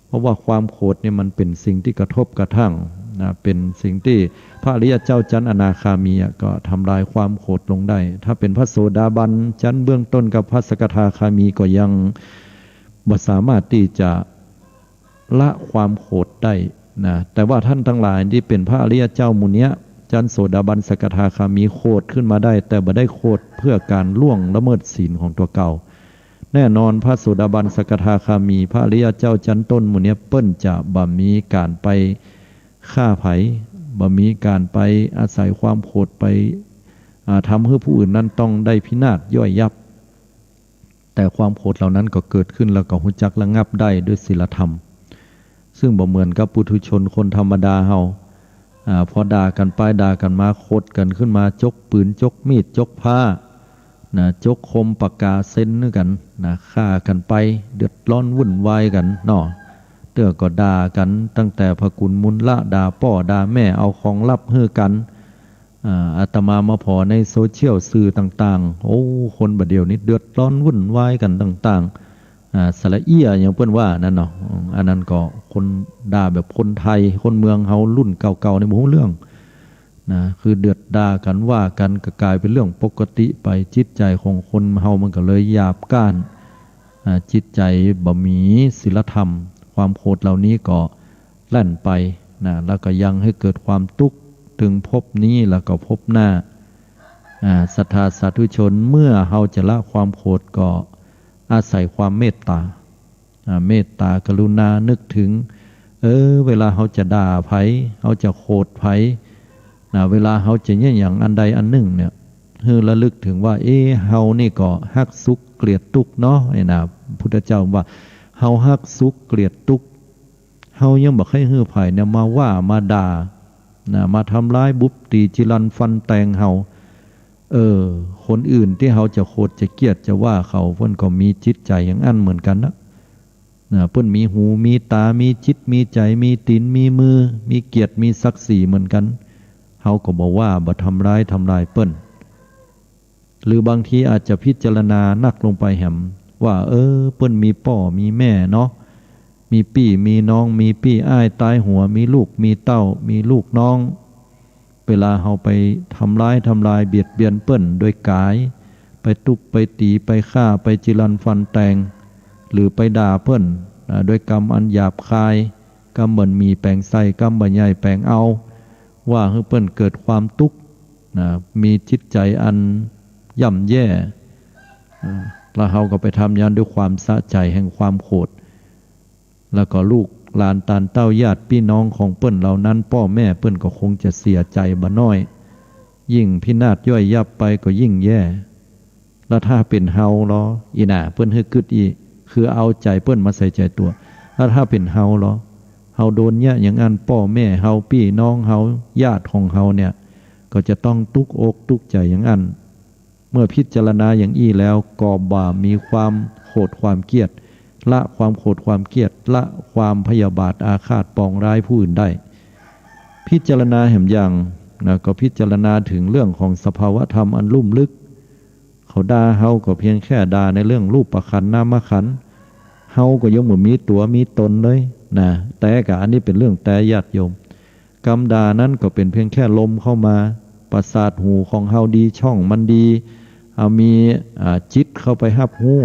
เพราะว่าความโขดเนี่ยมันเป๋นสิ่งตี้กระทบกระทั่งนะ เป๋นสิ่งตี้พระอริยะเจ้าจั๊นอนาคามีอะก็ทำลายความโขดลงได้ ถ้าเป๋นพระโสดาบันจั๊นเบื้องต้นกับพระสกทาคามีก็ยังบ่สามารถตี้จะละความโขดได้นะ แต่ว่าท่านตังหลายตี้เป๋นพระอริยะเจ้าหมู่เนี้ย จั๊นโสดาบันสกทาคามีโขดขึ้นมาได้ แต่บ่ได้โขดเพื่อก๋านล่วงละเมิดศีลของตั๋วเก่า แน่นอนพระโสดาบันสกทาคามี พระอริยะเจ้าจั๊นต้นหมู่เนี้ย เปิ้นจะบ่มีก๋านไปฆ่าใผ บ่มีก๋านไปอาศัยความโขดไป อ่า ทำหื้อผู้อื่นนั้นต้องได้พินาศย่อยยับ แต่ความโขดเหล่านั้นก็เกิดขึ้นแล้วก็ฮู้จักระงับได้ด้วยศีลธรรม ซึ่งบ่เหมือนกับปุถุชนคนธรรมดาเฮา อ่า พอด่ากั๋นไปด่ากั๋นมา โขดกั๋นขึ้นมา จกปืน จกมีด จกผ้า นะ จกคมปากกาเซ็นหื้อกั๋น นะ ฆ่ากั๋นไป เดือดร้อนวุ่นวายกั๋นเนาะ เตื้อก็ด่ากั๋นตั้งแต่พระกุณมูลละ ด่าป้อด่าแม่ เอาของลับหื้อกั๋น อ่า อาตมามาผ่อในโซเชียลสื่อต่างๆ โอ้ คนบ่าเดี่ยวนี้เดือดร้อนวุ่นวายกั๋นต่างๆ อ่า สะละเอี้ยอย่างเปิ้นว่านั่นเนาะ อืม อันนั้นก็คนด่าแบบคนไทย คนเมืองเฮารุ่นเก่าๆ นี่บ่ฮู้เรื่อง นะ คือเดือดด่ากั๋นว่ากั๋นก็ก๋ายเป๋นเรื่องปกติไป จิตใจ๋ของคนเฮามันก็เลยหยาบก้าน อ่า จิตใจ๋บ่มีศีลธรรม ความโขดเหล่านี้ก็แล่นไป นะ แล้วก็ยังหื้อเกิดความตุ๊กข์เถิงภพนี้แล้วก็ภพหน้า อ่า ศรัทธาสาธุชน เมื่อเฮาจะละความโขดก็อาศัยความเมตต๋า อ่า เมตต๋ากรุณา นึกเถิง เออ เวลาเฮาจะด่าใผ เฮาจะโขดใผ นะ เวลาเฮาจะเยียะหยังอันใดอันนึ่งเนี่ย หื้อระลึกเถิงว่า เอ๊ะ เฮานี่ก็ฮักสุขเกลียดตุ๊กข์เนาะ ไอ้นะ พุทธเจ้าว่า เฮาฮักสุขเกลียดตุ๊กข์ เฮายังบ่ใค่หื้อใผเนี่ยมาว่ามาด่า นะ มาทำร้ายบุบตี๋จิรันฟันแตงเฮา เออ คนอื่นตี้เฮาจะโขดจะเกลียดจะว่าเขา เปิ้นก็มีจิตใจ๋อย่างอั้นเหมือนกั๋นนะ นะ เปิ้นมีหูมีต๋า มีจิตมีใจ๋ มีตี๋นมีมือ มีเกียรติมีศักดิ์ศรีเหมือนกั๋น เฮาก็บ่ว่าบ่ทำร้ายทำลายเปิ้น หรือบางทีอาจจะพิจารณานักลงไปแหมว่า เออ เปิ้นมีป้อมีแม่เนาะ มีปี้มีน้อง มีปี้อ้ายต๋ายหัว มีลูกมีเต้า มีลูกน้อง เวลาเฮาไปทำร้าย ทำลาย เบียดเบียนเปิ้นโดยก๋าย ไปตุ๊บ ไปตี๋ ไปฆ่า ไปจิรันฟันแตง หรือไปด่าเปิ้น อ่า โดยกำอันหยาบคาย กำบ่หมีแป๋งใส่ กำบ่ใหญ่แป๋งเอา ว่าหื้อเปิ้นเกิดความตุ๊กข์ นะ มีจิตใจ๋อันย่ำแย่ อ่า แล้วเฮาก็ไปทำอย่างนั้นด้วยความสะใจ๋แห่งความโขด แล้วก็ลูกหลานตานเต้าญาติปี้น้องของเปิ้นเหล่านั้น ป้อแม่เปิ้นก็คงจะเสียใจ๋บ่น้อย ยิ่งพินาศย่อยยับไปก็ยิ่งแย่ แล้วถ้าเป๋นเฮาลอ อี้หน้า เปิ้นหื้อกึ๊ดอี้ คือเอาใจ๋เปิ้นมาใส่ใจ๋ตั๋ว แล้วถ้าเป๋นเฮาลอ เฮาโดนเยียะอย่างอั้น ป้อแม่เฮา ปี้น้องเฮา ญาติของเฮาเนี่ย ก็จะต้องตุ๊กอกตุ๊กใจ๋อย่างอั้น เมื่อพิจารณาอย่างอี้แล้ว ก็บ่มีความโขดความเกลียด ละความโขดความเกลียด ละความพยาบาทอาฆาตปองร้ายผู้อื่นได้ พิจารณาแหมอย่างนะ ก็พิจารณาถึงเรื่องของสภาวธรรมอันลุ่มลึก เขาด่าเฮาก็เพียงแค่ด่าในเรื่องรูปขันธ์นามขันธ์ เฮาก็ยังบ่มีตั๋วมีตนเลยนะ แต่กะอันนี้เป๋นเรื่องแต่ญาติโยม กำด่านั้นก็เป๋นเพียงแค่ลมเข้ามา ประสาทหูของเฮาดี ช่องมันดี เอามี อ่า จิตเข้าไปฮับฮู้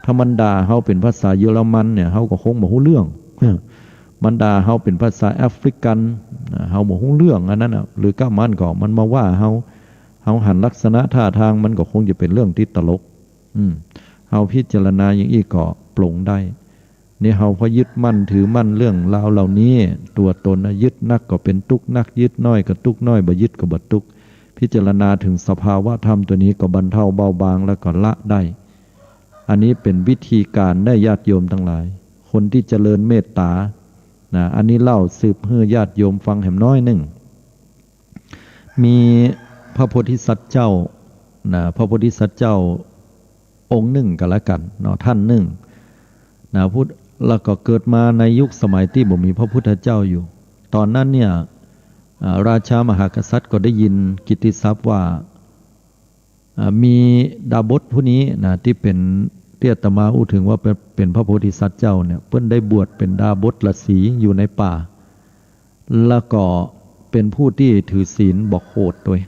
ถ้ามันด่าเฮาเป๋นภาษาเยอรมันเนี่ย เฮาก็คงบ่ฮู้เรื่อง มันด่าเฮาเป๋นภาษาแอฟริกัน อ่า เฮาบ่ฮู้เรื่องอันนั้นน่ะ หรือกำมันก็มันมาว่าเฮา เฮาหันลักษณะท่าทางมันก็คงจะเป๋นเรื่องตี้ตลก อืม เฮาพิจารณาอย่างอี้ก็ปลงได้ นี่เฮาพอยึดมั่นถือมั่นเรื่องราวเหล่านี้ ตั๋วตนนะ ยึดนักก็เป๋นตุ๊กข์นัก ยึดน้อยก็ตุ๊กข์น้อย บ่ยึดก็บ่ตุ๊กข์ พิจารณาถึงสภาวธรรมตั๋วนี้ก็บรรเทาเบาบางแล้วก็ละได้ อันนี้เป๋นวิธีก๋านได้ญาติโยมตังหลาย คนตี้เจริญเมตต๋า นะ อันนี้เล่าสืบหื้อญาติโยมฟังแหมน้อยนึ่ง มีพระโพธิสัตว์เจ้านะ พระโพธิสัตว์เจ้าองค์นึ่งก็แล้วกั๋นเนาะ ต้านนึ่งนะ พุทธ- แล้วก็เกิดมาในยุคสมัยตี้บ่มีพระพุทธเจ้าอยู่ ต๋อนนั้นเนี่ย อ่า ราชามหากษัตริย์ก็ได้ยินกิตติศัพท์ว่า อ่า มีดาบสผู้นี้นะ ตี้เป๋น ตี้อาตมาอู้เถิงว่าเป๋น เป๋นพระโพธิสัตว์เจ้าเนี่ย เปิ้นได้บวชเป๋นดาบสฤๅษีอยู่ในป่า แล้วก็เป๋นผู้ตี้ถือศีลบ่โขดตวย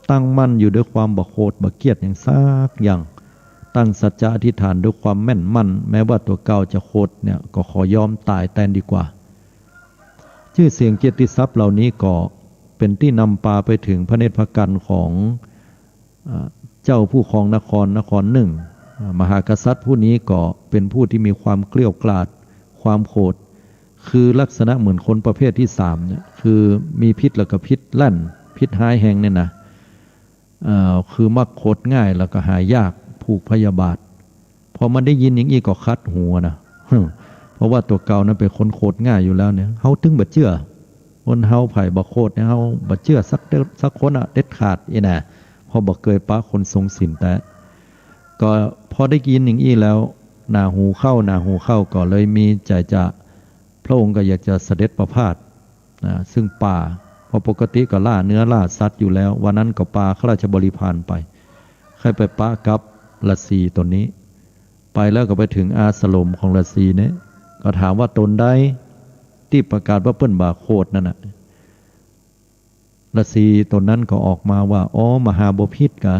ตั้งมั่นอยู่ด้วยความบ่โขดบ่เกลียดหยังสักอย่าง ตั้งสัจจะอธิษฐานด้วยความแม่นมั่น แม้ว่าตั๋วเก่าจะโขดเนี่ย ก็ขอยอมต๋ายแตนดีกว่า จื้อเสียงเกียรติศัพท์เหล่านี้ก็เป๋นตี้นำปาไปเถิงพระเนตรพระกัณฑ์ของ อ่า เจ้าผู้ครองนคร นครนึ่ง อ่า มหากษัตริย์ผู้นี้ก็เป๋นผู้ตี้มีความเกลี้ยวกราด ความโขด คือลักษณะเหมือนคนประเภทตี้สามเนี่ย คือมีพิษแล้วก็พิษแล่น พิษฮ้ายแฮงเนี่ยนะ เอ่อ คือมักโขดง่ายแล้วก็หายยาก ผูกพยาบาท พอมันได้ยินอย่างอี้ก็คัดหัวนะ เพราะว่าตั๋วเก่านั้นเป๋นคนโขดง่ายอยู่แล้วเนี่ย เฮาตึงบ่เจื้อ คนเฮาใผบ่โขดเนี่ย เฮาบ่เจื้อสักเด็ด- สักคนอะ เด็ดขาดอี้นะ เพราะบ่เกยปะคนทรงศีลแต๊ ก็พอได้ยินอย่างอี้แล้ว หนาหูเข้า หนาหูเข้า ก็เลยมีใจ๋จะ พระองค์ก็อยากจะเสด็จประพาส นะ ซึ่งป่า เพราะปกติก็ล่าเนื้อล่าสัตว์อยู่แล้ว วันนั้นก็ปาข้าราชบริพารไป ใค่ไปปะกับฤๅษีต๋นนี้ ไปแล้วก็ไปเถิงอาสรมของฤๅษีเนี่ย ก็ถามว่าต๋นใดตี้ประกาศว่าเปิ้นบ่โขดนั่นน่ะ ฤๅษีต๋นนั้นก็ออกมาว่า อ๋อ มหาบพิตรกา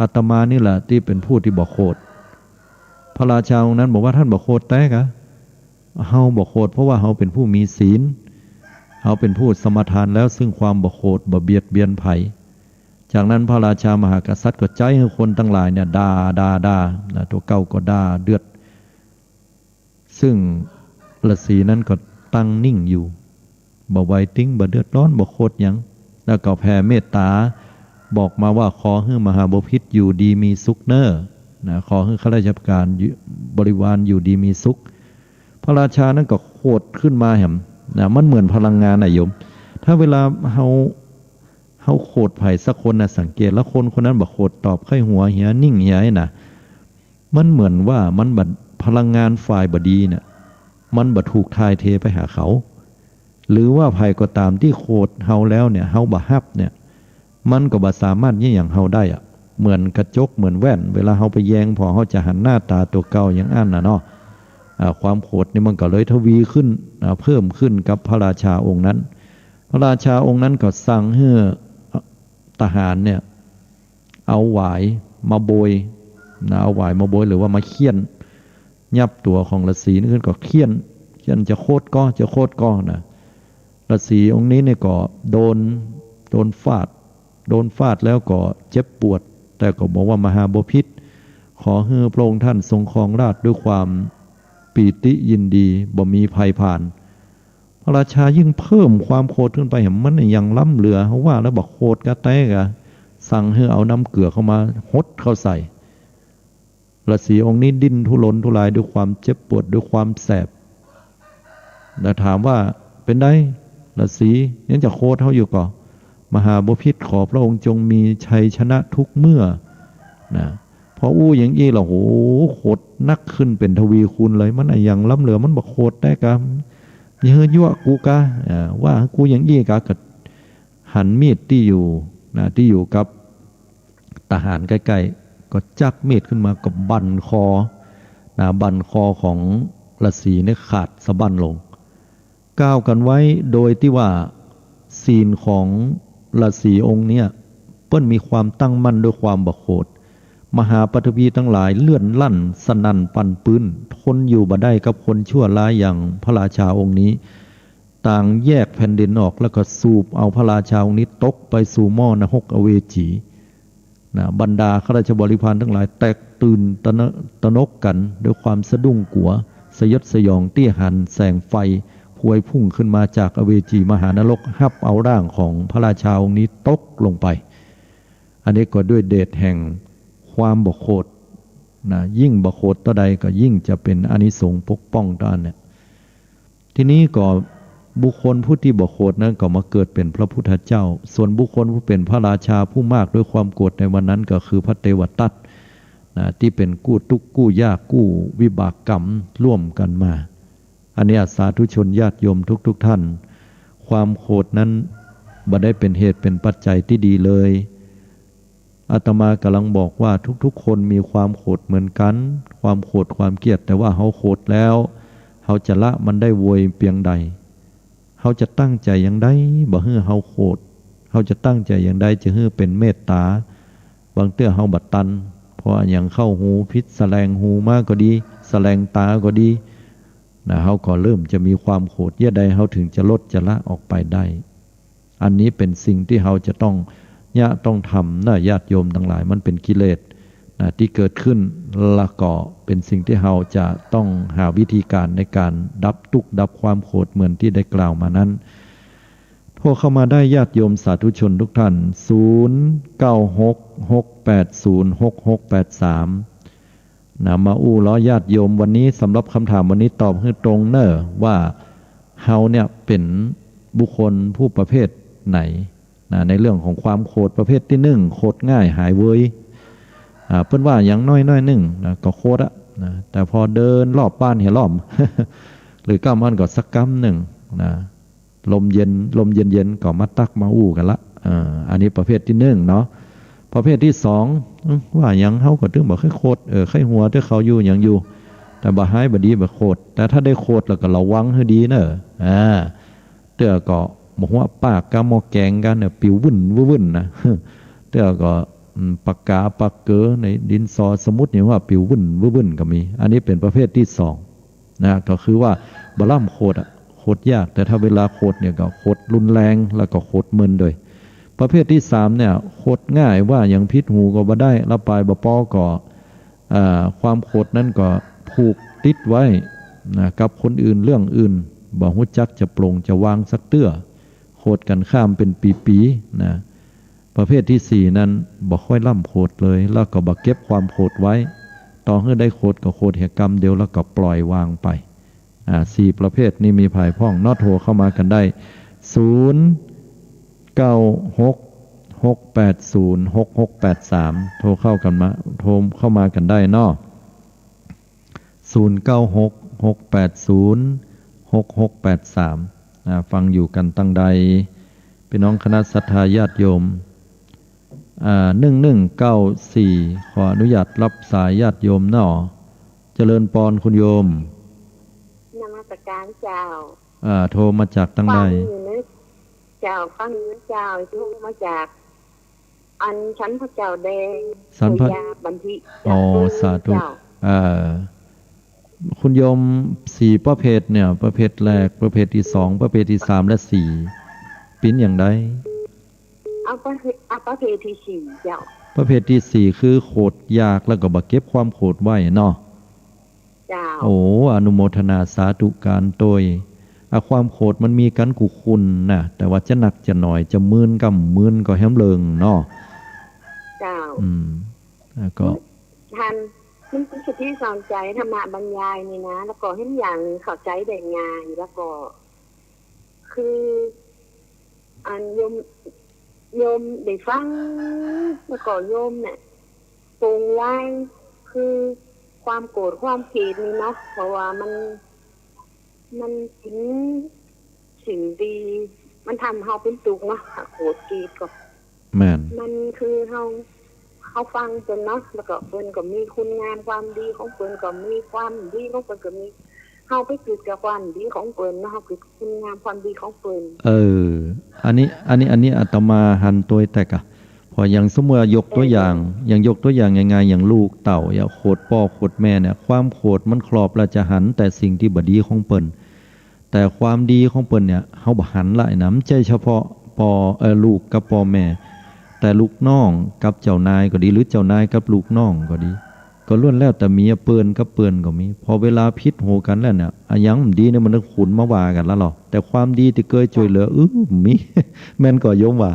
อาตมานี่แหละตี้เป๋นผู้ตี้บ่โขด พระราชาองค์นั้นบอกว่า ต้านบ่โขดแต๊กา เฮาบ่โขด เพราะว่าเฮาเป๋นผู้มีศีล เฮาเป๋นผู้สมาทานแล้วซึ่งความบ่โขด บ่เบียดเบียนใผ จากนั้นพระราชามหากษัตริย์ก็ใจ๊หื้อคนตังหลายเนี่ยด่า ด่า ด่า นะ ตั๋วเก่าก็ด่าเดือด ซึ่งฤๅษีนั้นก็ตั้งนิ่งอยู่ บ่ไหวติง บ่เดือดร้อน บ่โขดหยัง แล้วก็แผ่เมตต๋าบอกมาว่า ขอหื้อมหาบพิตรอยู่ดีมีสุขเน่อ นะ ขอหื้อข้าราชการอยู่- บริวารอยู่ดีมีสุข พระราชานั้นก็โขดขึ้นมาแหม นะ มันเหมือนพลังงานน่ะโยม ถ้าเวลาเฮา เฮาโขดใผสักคนน่ะ สังเกตแล้วคนคนนั้นบ่โขดตอบ ใค่หัวเหีย นิ่งเหียน่ะ มันเหมือนว่ามันบ่- พลังงานฝ่ายบ่ดีเนี่ย มันบ่ถูกถ่ายเทไปหาเขา หรือว่าใผก็ต๋ามตี้โขดเฮาแล้วเนี่ย เฮาบ่ฮับเนี่ย มันก็บ่สามารถเยียะหยังเฮาได้อะ เหมือนกระจก เหมือนแว่น เวลาเฮาไปแยงผ่อ เฮาจะหันหน้าต๋าตั๋วเก่าอย่างอั้นน่ะเนาะ อ่า ความโขดนี่มันก็เลยทวีขึ้น อ่า เพิ่มขึ้นกับพระราชาองค์นั้น พระราชาองค์นั้นก็สั่งหื้อ ทหารเนี่ย เอาหวายมาโบยนะ เอาหวายมาโบย หรือว่ามาเฆี่ยนยับตั๋วของฤๅษีนี่ขึ้น ก็เฆี่ยน เฆี่ยนจะโคตรก็ จะโคตรก็นะ ฤๅษีองค์นี้เนี่ยก็โดน โดนฟาด โดนฟาดแล้วก็เจ็บปวด แต่ก็บอกว่า มหาบพิตร ขอหื้อพระองค์ท่านทรงครองราชย์ด้วยความปีติยินดี บ่มีภัยผ่าน พระราชายิ่งเพิ่มความโขดขึ้นไป เห็นมันอย่างล้ำเหลือ เฮาว่าแล้วบ่โขดกาแต๊กา สั่งหื้อเอาน้ำเกลือเข้ามาหดเข้าใส่ ฤๅษีองค์นี้ดิ้นทุรนทุรายด้วยความเจ็บปวด ด้วยความแสบ แล้วถามว่า เป๋นใด ฤๅษี ยังจะโขดเฮาอยู่ก่อ มหาบพิตร ขอพระองค์จงมีชัยชนะทุกเมื่อ นะ พออู้อย่างอี้แล้ว โห โขดนักขึ้นเป๋นทวีคูณเลย มันอะหยังล้ำเหลือ มันบ่โขดแต๊กา อย่าหื้อยั่วกูกา อ่า ว่ากูอย่างอี้กา ก็หันมีดตี้อยู่ นะ ตี้อยู่กับทหารใก้ๆ ก็จักมีดขึ้นมา ก็บั่นคอ นะ บั่นคอของฤๅษีเนี่ยขาดสะบั้นลง กล่าวกั๋นไว้โดยตี้ว่าศีลของฤๅษีองค์เนี่ย เปิ้นมีความตั้งมั่นด้วยความบ่โขด มหาปฐพีตังหลายเลื่อนลั่นสนั่นปั่นปื้น ทนอยู่บ่ได้กับคนชั่วร้ายอย่างพระราชาองค์นี้ ต่างแยกแผ่นดินออก แล้วก็สูบเอาพระราชาองค์นี้ตกไปสู่หม้อนรกอเวจี นะ บรรดาข้าราชบริพารตังหลายแตกตื่นตระหน- ตระหนกกั๋นด้วยความสะดุ้งกั๋ว สยดสยองตี้หันแสงไฟพวยพุ่งขึ้นมาจากอเวจีมหานรก ฮับเอาร่างของพระราชาองค์นี้ตกลงไป อันนี้ก็ด้วยเดชแห่งความบ่โขด นะ ยิ่งบ่โขดเต้าใดก็ยิ่งจะเป๋นอานิสงส์ปกป้องต้านเนี่ย ทีนี้ก็บุคคลผู้ตี้บ่โขดนั้นก็มาเกิดเป๋นพระพุทธเจ้า ส่วนบุคคลผู้เป๋นพระราชาผู้มากด้วยความโขดในวันนั้นก็คือพระเทวทัต นะ ตี้เป๋นกู้ตุ๊กข์กู้ยากกู้วิบากกรรมร่วมกั๋นมา อันนี้สาธุชนญาติโยมทุกๆ ท่าน ความโขดนั้นบ่ได้เป๋นเหตุเป๋นปัจจัยตี้ดีเลย อาตมากำลังบอกว่าทุกๆ คนมีความโขดเหมือนกั๋น ความโขดความเกลียด แต่ว่าเฮาโขดแล้ว เฮาจะละมันได้โวยเปียงใด เฮาจะตั้งใจ๋อย่างใดบ่หื้อเฮาโขด เฮาจะตั้งใจ๋อย่างใดจะหื้อเป๋นเมตต๋า บางเตื้อเฮาบ่ตัน เพราะอะหยังเข้าหูผิด แสลงหูมาก็ดี แสลงต๋าก็ดี นะ เฮาก็เริ่มจะมีความโขด เยียะใดเฮาถึงจะลดจะละออกไปได้ อันนี้เป๋นสิ่งตี้เฮาจะต้องเยียะต้องทำนะ ญาติโยมตังหลาย มันเป๋นกิเลส นะ ตี้เกิดขึ้น แล้วก็เป๋นสิ่งตี้เฮาจะต้องหาวิธีก๋านในก๋านดับตุ๊กข์ดับความโขดเหมือนตี้ได้กล่าวมานั้น โทรเข้ามาได้ญาติโยมสาธุชนทุกท่าน ศูนย์ เก้า หก หก แปด ศูนย์ หก หก แปด สาม นะ มาอู้ล้อญาติโยมวันนี้ สำหรับคำถามวันนี้ตอบหื้อตรงเน่อว่าเฮาเนี่ยเป๋นบุคคลผู้ประเภทไหน นะ ในเรื่องของความโขดประเภทตี้นึ่ง โขดง่ายหายเวย อ่า เปิ้นว่าอย่างน้อยๆ นึ่งนะ ก็โขดอะนะ แต่พอเดินรอบบ้านเหียรอบ หรือก้าวมันก็สักกำนึ่งนะ ลมเย็น ลมเย็นๆ ก็มาตักมาอู้กั๋นละ อ่า อันนี้ประเภทตี้นึ่งเนาะ ประเภทตี้สอง อื้อ ว่าหยังเฮาก็ตึงบ่ใค่โขด เออ ใค่หัวเตื้อเขาอยู่หยังอยู่ แต่บ่หายบ่ดีบ่โขด แต่ถ้าได้โขดแล้วก็ระวังหื้อดีเน่อ อ่า เตื้อก็บ่ฮู้ปากกาหม้อแกงกั๋นเนี่ย ปิววึ่นวึ่นวึ่นนะ เตื้อก็ อืม ปากกาปากเก๋อในดินสอสมุดเนี่ยว่าปิววึ่นวึ่นวึ่นก็มี อันนี้เป๋นประเภทตี้สอง นะ ก็คือว่าบ่ล้ำโขดอะ โขดยาก แต่ถ้าเวลาโขดเนี่ยก็โขดรุนแรง แล้วก็โขดเมินด้วย ประเภทตี้สามเนี่ย โขดง่าย ว่าหยังผิดหูก็บ่ได้ ละปายบ่ปอก็ อ่า ความโขดนั้นก็ผูกติดไว้ นะ กับคนอื่นเรื่องอื่น บ่ฮู้จักจะปลงจะวางสักเตื้อ โขดกั๋นข้ามเป๋นปี๋ๆ นะ ประเภทตี้สี่นั้นบ่ค่อยล้ำโขดเลย แล้วก็บ่เก็บความโขดไว้ ต่อหื้อได้โขดก็โขดเหียกำเดียว แล้วก็ปล่อยวางไป อ่า สี่ประเภทนี้มีผายพ่องเนาะ โทรเข้ามากั๋นได้ ศูนย์ เก้า หก หก แปด ศูนย์ หก หก แปด สาม โทรเข้ากั๋นมา โทรเข้ามากั๋นได้เนาะ ศูนย์ เก้า หก หก แปด ศูนย์ หก หก แปด สาม อ่า ฟังอยู่กั๋นตังใด พี่น้องคณะศรัทธาญาติโยม อ่า หนึ่งหนึ่งเก้าสี่ ขออนุญาตรับสายญาติโยมเนาะ เจริญปอนคุณโยม นมัสการเจ้า อ่า โทรมาจากตังใด ฟังอยู่เน่อเจ้า ฟังอยู่เน่อเจ้า โทรมาจาก อันฉันพระเจ้าแดง ฉันพระ สุริยาบันทิ อ๋อ เจ้า สาธุ เจ้า เอ่อ คุณโยมสี่ประเภทเนี่ย ประเภทแรก ประเภทตี้สอง ประเภทตี้สาม และสี่ เป๋นอย่างใด เอาประเภท เอาประเภทตี้สี่เจ้า ประเภทตี้สี่คือโขดยากแล้วก็บ่เก็บความโขดไว้เนาะ เจ้า โอ้ อนุโมทนาสาธุก๋านตวย อ่ะ ความโขดมันมีกั๋นกู้คนน่ะ แต่ว่าจะนักจะน้อย จะหมื่นกำหมื่นก็แหมเลิงเนาะ เจ้า อืม แล้วก็ ท่าน มันเป๋นสติสอนใจ๋ ธรรมะบรรยายนี่นะ แล้วก็แหมอย่างหนึ่งเข้าใจ๋ได้ง่าย แล้วก็ คือ อันโยม โยมได้ฟัง แล้วก็โยมเนี่ย ปลงไว้ คือความโกรธความเกลียดนี่เนาะ เพราะว่ามัน มันเป๋นสิ่งตี้ มันทำเฮาเป๋นตุ๊กข์เนาะ ถ้าโกรธเกลียดก็ แม่น มันคือเฮา เฮาฟังเปิ้นเนาะ แล้วก็เปิ้นก็มีคุณงามความดีของเปิ้น ก็มีความดีของเปิ้น ก็มี เฮาไปกึ๊ดกับความดีของเปิ้นเนาะ เฮากึ๊ดคุณงามความดีของเปิ้น เออ อันนี้ อันนี้ อันนี้อาตมาหันตวยแต่กะ เพราะอย่างสมมุติว่ายกตั๋วอย่าง อย่างยกตั๋วอย่างง่ายๆ อย่างลูกเต้า อย่างโขดป้อโขดแม่เนี่ย ความโขดมันครอบแล้วจะหันแต่สิ่งตี้บ่ดีของเปิ้น แต่ความดีของเปิ้นเนี่ย เฮาบ่หันละนะ บ่ใจ้เฉพาะป้อ เอ่อ ลูกกับป้อแม่ แต่ลูกน้องกับเจ้านายก็ดี หรือเจ้านายกับลูกน้องก็ดี ก็ล้วนแล้วแต่เมียเปิ้นกับเปิ้นก็มี พอเวลาผิดหูกั๋นแล้วเนี่ย อะหยังบ่ดีเนี่ยมันต้องขุนมาว่ากั๋นละลอ แต่ความดีตี้เกยจ้วยเหลือ อื้อ มี แม่นก่อโยมว่า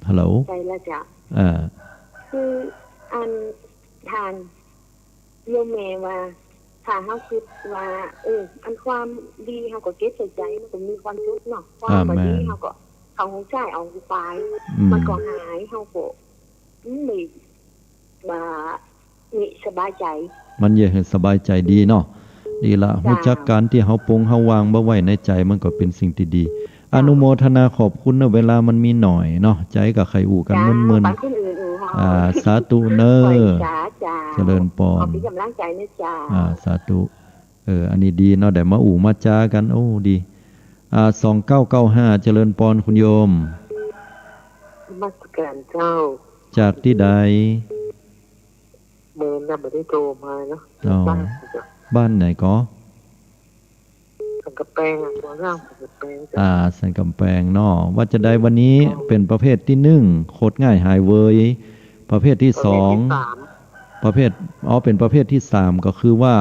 ฮัลโหล ใจ้แล้วเจ้า อ่า คืออันท่าน โยมแม่ว่า ถ้าเฮากึ๊ดว่า เออ อันความดีเฮาก็เก็บใส่ใจ๋ มันก็มีความสุขเนาะ ความบ่ดี อ่า แม่น เฮาก็ เขาคงใจ้เอาไป อืม มันก็หาย เฮาก็ อืม บ่ บ่ นี่สบายใจ๋ มันเยียะหื้อสบายใจ๋ดีเนาะ ดีละ เจ้า ฮู้จักก๋านตี้เฮาปลงเฮาวางบ่ไว้ในใจ๋ มันก็เป๋นสิ่งตี้ดี เจ้า อนุโมทนาขอบคุณเนาะ เวลามันมีหน้อยเนาะ ใจ๋ก็ใค่อู้กั๋น เจ้า มึนๆ ปันคนอื่นอู้ อ่า สาธุเน่อ ไหว้สา เจ้า เจริญปอน ขอเป๋นก๋ำลังใจ๋เน่อเจ้า อ่า สาธุ เออ อันนี้ดีเนาะ ได้มาอู้มาจ๋ากั๋น โอ้ ดี อ่า สองเก้าเก้าห้า เจริญปอนคุณโยม นมัสก๋านเจ้า จากตี้ใด เมินนะ บ่ได้โตมาเนาะ อ๋อ บ้านเจ้า บ้านไหนก่อ สันก๋ำแปงอะ หัวหน้าสันก๋ำแปงเจ้า อ่า สันก๋ำแปงเนาะ ว่าจะใดวันนี้ เจ้า เป๋นประเภทตี้หนึ่ง โขดง่ายหายเวย ประเภทตี้สอง ประเภทตี้สาม ประเภท อ๋อ เป๋นประเภทตี้สาม ก็คือว่า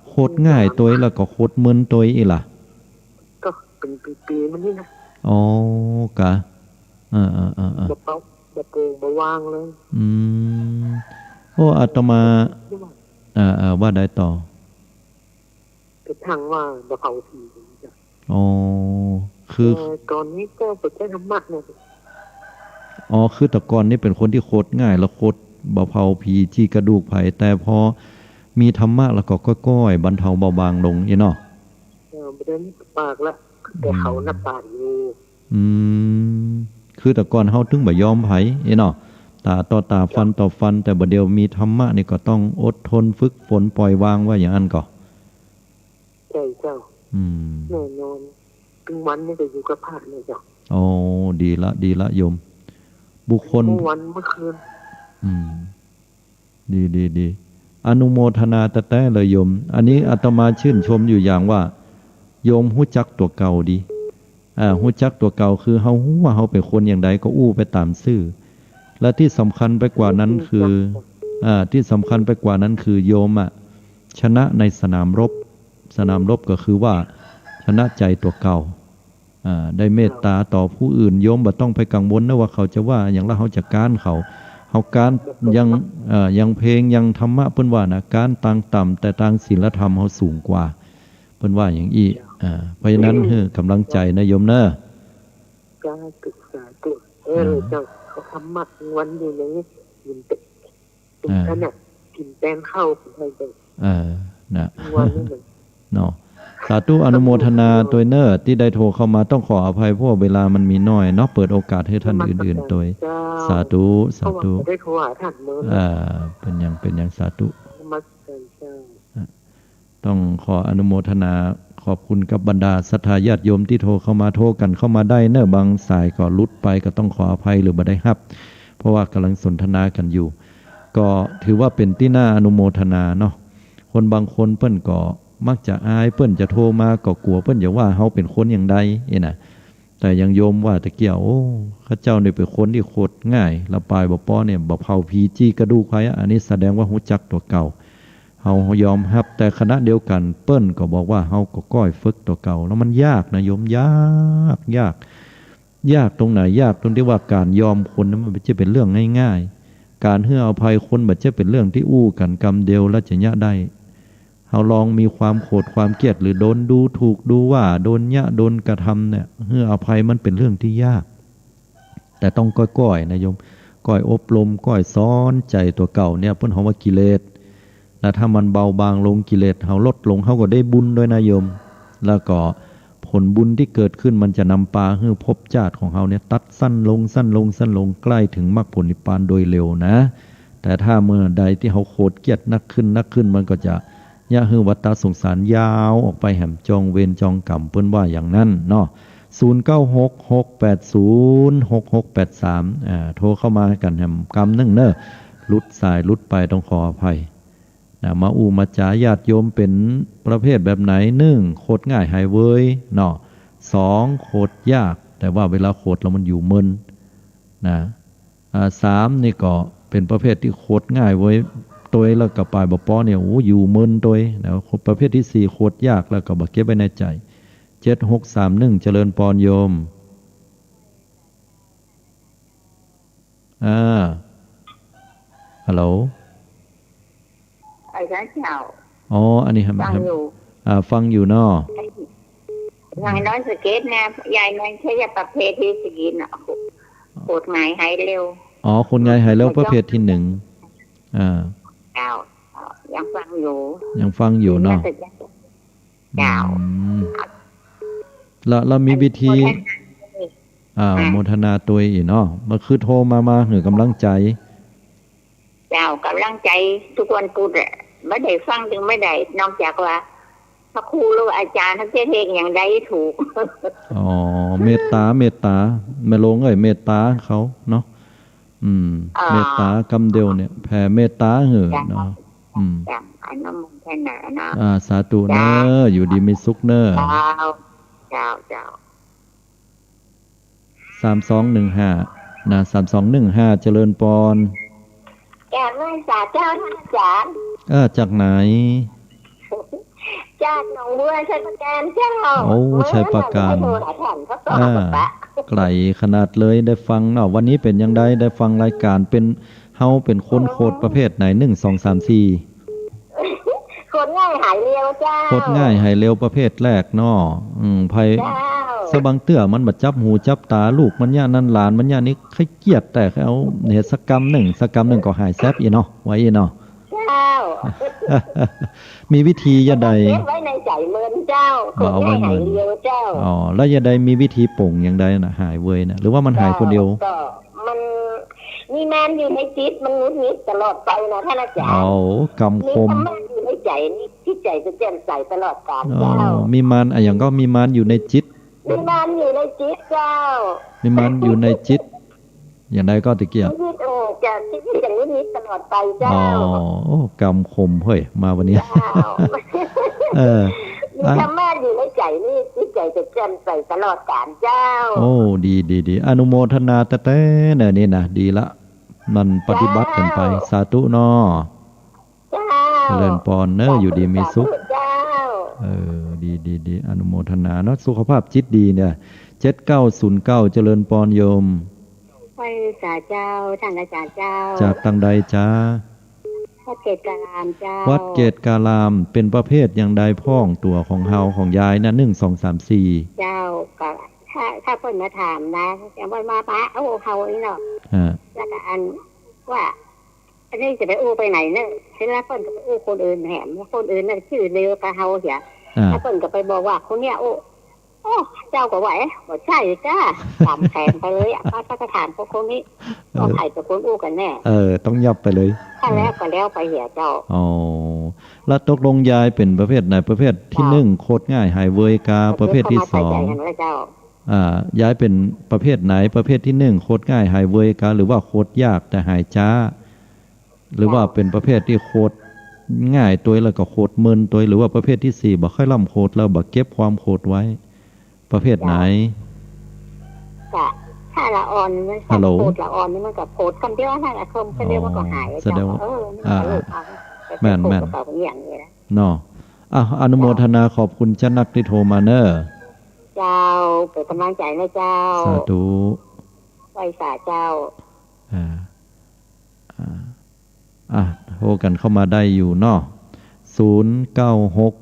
โขดง่ายตวย แล้วก็โขดมึนตวยอี้ล่ะ ก็เป๋นปีๆ มานี่นะ อ๋อ กะ เออๆๆๆ บ่เป่า บ่โปร่ง บ่ว่างเลย อืม โอ้ อาตมา เออๆ ว่าใดต่อ กระทั่งว่าบ่เผาผีเจ้า อ๋อ คือ แต่ต๋อนนี้ก็ไปใจ๊ธรรมะเนี่ย อ๋อ คือแต่ก่อนนี่เป๋นคนตี้โขดง่าย แล้วโขดบ่เผาผีจี้กระดูกไผ แต่พอมีธรรมะแล้วก็ก้อยๆ บรรเทาเบาบางลงอี้เนาะ เออ บ่ได้ปากละ แต่เขาน่ะปากอยู่ อืม คือแต่ก่อนเฮาตึงบ่ยอมไผอี้เนาะ ต๋าต่อต๋า ฟันต่อฟัน แต่บ่าเดี่ยวมีธรรมะนี่ก็ต้องอดทนฝึกฝนปล่อยวาง ว่าอย่างนั้นก่อ ใจ้เจ้า อืม แน่นอน ตึงวันนี่ก็อยู่กับพระเนี่ยเจ้า อ๋อ ดีละ ดีละโยม บุคคล เมื่อวันเมื่อคืน อืม ดี ดี ดี อนุโมทนาแต๊ๆ เลยโยม อันนี้อาตมาชื่นชมอยู่อย่างว่า โยมฮู้จักตั๋วเก่าดี อ่า ฮู้จักตั๋วเก่า คือเฮาฮู้ว่าเฮาเป๋นคนอย่างใดก็อู้ไปต๋ามซื่อ และตี้สำคัญไปกว่านั้นคือ อ่า ตี้สำคัญไปกว่านั้นคือโยมอะ ชนะในสนามรบ สนามรบก็คือว่าชนะใจ๋ตั๋วเก่า อ่า ได้เมตต๋าต่อผู้อื่น โยมบ่ต้องไปกังวลนะว่าเขาจะว่าหยัง แล้วเฮาจะก๊านเขา เฮาก๊านอย่าง เอ่อ อย่างเพลง อย่างธรรมะเปิ้นว่านะ ก๊านตางต่ำ แต่ตางศีลธรรมเฮาสูงกว่า เปิ้นว่าอย่างอี้ อ่า เพราะฉะนั้นหื้อก๋ำลังใจ๋นะโยมเน่อ สาธุ สาธุ เออ อ่า เจ้า เขาธรรมะวันอยู่ในนี้ กิ๋นเต๊ะ ถึงขนาดกิ๋นแตนข้าวของไทยเจ้า เออ นะ วันนี้เลย เนาะ สาธุ อนุโมทนาตวยเน่อ ตี้ได้โทรเข้ามา ต้องขออภัยเพราะว่าเวลามันมีน้อยเนาะ เปิดโอกาสหื้อท่านอื่นๆ ตวย เจ้า สาธุ สาธุ เพราะว่าจะได้โทรหาท่านเมิน อ่า เป๋นอย่าง เป๋นอย่าง สาธุ นมัสการเจ้า อ่ะ ต้องขออนุโมทนา ขอบคุณกับบรรดาศรัทธาญาติโยมตี้โทรเข้ามา โทรกั๋นเข้ามาได้เน่อ บางสายก็หลุดไปก็ต้องขออภัยหรือบ่ได้ฮับ เพราะว่ากำลังสนทนากั๋นอยู่ ก็ถือว่าเป๋นตี้น่าอนุโมทนาเนาะ คนบางคนเปิ้นก็มักจะอาย เปิ้นจะโทรมาก็กั๋วเปิ้นจะว่าเฮาเป๋นคนอย่างใดเอ้ยนะ แต่อย่างโยมว่าตะเกียะ โอ้ ข้าเจ้านี่เป๋นคนตี้โขดง่าย ละป๋ายบ่ปอเนี่ย บ่เผาผีจี้กระดูกใผอะ อันนี้แสดงว่าฮู้จักตั๋วเก่า เฮายอมฮับ แต่ขณะเดียวกั๋นเปิ้นก็บอกว่าเฮาก็ก้อยฝึกตั๋วเก่า แล้วมันยากนะโยม ยาก ยาก ยากตรงไหน ยากตรงตี้ว่าก๋านยอมคนนั้นมันบ่ใจ้เป๋นเรื่องง่ายๆ ก๋านหื้ออภัยคนบ่ใจ้เป๋นเรื่องตี้อู้กั๋นกำเดียวแล้วจะเยียะได้ เฮาลองมีความโขดความเกลียด หรือโดนดูถูกดูว่า โดนเยียะ โดนกระทำเนี่ย หื้ออภัยมันเป๋นเรื่องตี้ยาก แต่ต้องก้อยๆ นะโยม ก้อยอบรม ก้อยสอนใจ๋ตั๋วเก่าเนี่ย เปิ้นฮ้องว่ากิเลส แล้วถ้ามันเบาบางลง กิเลสเฮาลดลง เฮาก็ได้บุญด้วยนะโยม แล้วก็ผลบุญตี้เกิดขึ้นมันจะนำปาหื้อภพจาติของเฮาเนี่ยตัดสั้นลง สั้นลง สั้นลง ใกล้เถิงมรรคผลนิพพานโดยเร็วนะ แต่ถ้าเมื่อใดตี้เฮาโขดเกลียดนักขึ้น นักขึ้น มันก็จะ เยียะหื้อวัฏฏะสงสารยาวออกไปแหม จองเวรจองกรรม เปิ้นว่าอย่างนั้นเนาะ ศูนย์เก้าหก หกแปดศูนย์ หกหกแปดสาม อ่า โทรเข้ามากั๋นแหมกำนึ่งเน่อ หลุดสายหลุดไปต้องขออภัยนะ มาอู้มาจ๋า ญาติโยมเป๋นประเภทแบบไหน หนึ่ง โขดง่ายหายเวยเนาะ สอง โขดยาก แต่ว่าเวลาโขดแล้วมันอยู่เมินนะ อ่า สาม นี่ก็เป๋นประเภทตี้โขดง่ายเวย ตวยแล้วก็ป๋ายบ่ปอเนี่ย โอ้ อยู่เมินตวยนะ ประเภทตี้สี่ โขดยากแล้วก็บ่เก็บไว้ในใจ๋ เจ็ดหกสามหนึ่ง เจริญปอนโยม อ่า ฮัลโหล ไอ้เจ้า อ๋อ อันนี้ครับ ฟังอยู่ อ่า ฟังอยู่เนาะ อย่างน้อยสะเก็ดเนี่ย ยายน้อยใช้ยาประเภทตี้สะเก็ดน่ะ โขดง่ายหายเร็ว อ๋อ โขดง่ายหายเร็วประเภทตี้หนึ่ง อ่า เจ้า ยังฟังอยู่ ยังฟังอยู่เนาะ เจ้า อืม แล้ว แล้วมีวิธี อ่า อ่า โมทนาตวยอีกเนาะ มันคือโทรมา มาหื้อกำลังใจ๋ เจ้า กำลังใจ๋ทุกวันพุธอะ บ่ได้ฟังจึงบ่ได้ นอกจากว่าพระครูหรือว่าอาจ๋ารย์ท่านจะเทศน์อย่างใดถูก อ๋อ เมตต๋า เมตต๋า แม่โรงเอ้ย เมตต๋าเขาเนาะ อืม อ่า เมตต๋ากำเดียวเนี่ย แผ่เมตต๋าหื้อเนาะ อืม เจ้า อนุโมทนาเนาะ อ่า สาธุเน่อ เจ้า อยู่ดีมีสุขเน่อ เจ้า เจ้า เจ้า สามสองหนึ่งห้า นะ สามสองหนึ่งห้า เจริญปอน กราบไหว้สาเจ้าท่านอาจ๋ารย์ เออ จากไหน จากหนองบัว ชัยปราการเจ้า โอ้ ชัยปราการ เมื่อวานจะได้โทรหาท่าน เขาตอบ อ่า ปะ ไก๋ขนาดเลย ได้ฟังเนาะ วันนี้เป๋นอย่างใด ได้ฟังรายก๋าน เป๋น เฮาเป๋นคนโขดประเภทไหน หนึ่ง สอง สาม สี่ โขดง่ายหายเร็วเจ้า โขดง่ายหายเร็วประเภทแรกเนาะ อืม ไผ เจ้า ซะบางเตื้อมันบ่จับหูจับต๋า ลูกมันเยียะนั่น หลานมันเยียะนี่ ใค่เกลียด แต่ใค่เอาเหียสักกำนึ่ง สักกำนึ่งก็หายแซบอี้เนาะ ว่าอี้เนาะ เจ้า มีวิธีอย่างใด เก็บไว้ในใจ๋เมินเจ้า บ่เอาไว้เมิน โขดง่ายหายเร็วเจ้า อ๋อ แล้วอย่างใด มีวิธีป๋งอย่างใดน่ะ หายเวยน่ะ หรือว่ามันหายคนเดียว ก็ มันมีมารอยู่ในจิต มันหงุดหงิดตลอดไปนะท่านอาจ๋ารย์ โอ้ กำคม มีธรรมะอยู่ในใจ๋นี่ จิตใจ๋จะแจ่มใสตลอดกาล อ๋อ เจ้า มีมารอะหยังก็ มีมารอยู่ในจิต มีมารอยู่ในจิตเจ้า มีมารอยู่ในจิต อย่างใดก็ตะเกียะ ชีวิต โอ้ จะ ชีวิตจะหงุดหงิดตลอดไปเจ้า อ๋อ โอ้ กำคมเฮ้ย มาวันนี้ เจ้า เออ มีธรรมะอยู่ในใจ๋นี่ จิตใจ๋จะแจ่มใสตลอดกาลเจ้า โอ้ ดี ดี ดี อนุโมทนาแต๊ๆ เน่อนี่นะ ดีละ มันปฏิบัติกั๋นไป เจ้า สาธุเนาะ เจ้า เจริญปอนเน่อ อยู่ดีมีสุข สาธุเจ้า เออ ดี ดี ดี อนุโมทนาเนาะ สุขภาพจิตดีเนี่ย เจ็ดเก้าศูนย์เก้า เจริญปอนโยม ไหว้สาเจ้า ท่านอาจ๋ารย์เจ้า จากตางใดจ๊ะ วัดเกตุการามเจ้า วัดเกตุการาม เป๋นประเภทอย่างใดพ่องตั๋วของเฮาของยายน่ะ หนึ่ง สอง สาม สี่ เจ้า ก็ถ้า ถ้าเปิ้นมาถามนะ อย่างเปิ้นมาปะ โอ้ เฮาอี้เนาะ ฮะ แล้วก็อันว่า อันนี้จะไปอู้ไปไหนเน่อ เสร็จแล้วเปิ้นก็ไปอู้คนอื่นแหม คนอื่นน่ะจื้อเดียวกับเฮาเหีย อ่า แล้วเปิ้นก็ไปบอกว่าคนเนี้ยอู้ โอ้ เจ้าก็ว่า เอ๊ะ บ่ใจ้ก้า ต๋ามแผนไปเลยอะ ไป ไปถามพวกคนนี้ เออ ว่าใผเป๋นคนอู้กั๋นแน่ เออ ต้องยับไปเลย ถ้าแล้วก็แล้วไปเหียเจ้า อ๋อ แล้วตกลงยายเป๋นประเภทไหน ประเภทตี้ เจ้า นึ่ง โขดง่ายหายเวยกา ประเภทตี้ สอง เจ้า อ่า ยายเป๋นประเภทไหน ประเภทตี้ นึ่ง โขดง่ายหายเวยกา หรือว่าโขดยากแต่หายจ๊า หรือว่า เจ้า เป๋นประเภทตี้โขดง่ายตวยแล้วก็โขดเมินตวย หรือว่าประเภทตี้ สี่ บ่ค่อยล้ำโขดแล้วบ่เก็บความโขดไว้ ประเภทไหน เจ้า ก็ถ้าละอ่อนมันก็ ฮัลโหล โขดละอ่อนนี่มันก็โขดกำเดียวนั่นแหละ คำเดียวมันก็หาย อ๋อ แสดงว่า เจ้า เออ มันก็ อ่า เลิกเอา แม่น แม่น โขดก็เป๋นอย่างนี้แหละ เนาะ อ่ะ อนุโมทนา เจ้า ขอบคุณจ๊ะนักตี้โทรมาเน่อ เจ้า เป๋นก๋ำลังใจ๋นะเจ้า สาธุ ไหว้สาเจ้า อ่า อ่า อ่ะ โทรกั๋นเข้ามาได้อยู่เนาะ ศูนย์ เก้า หก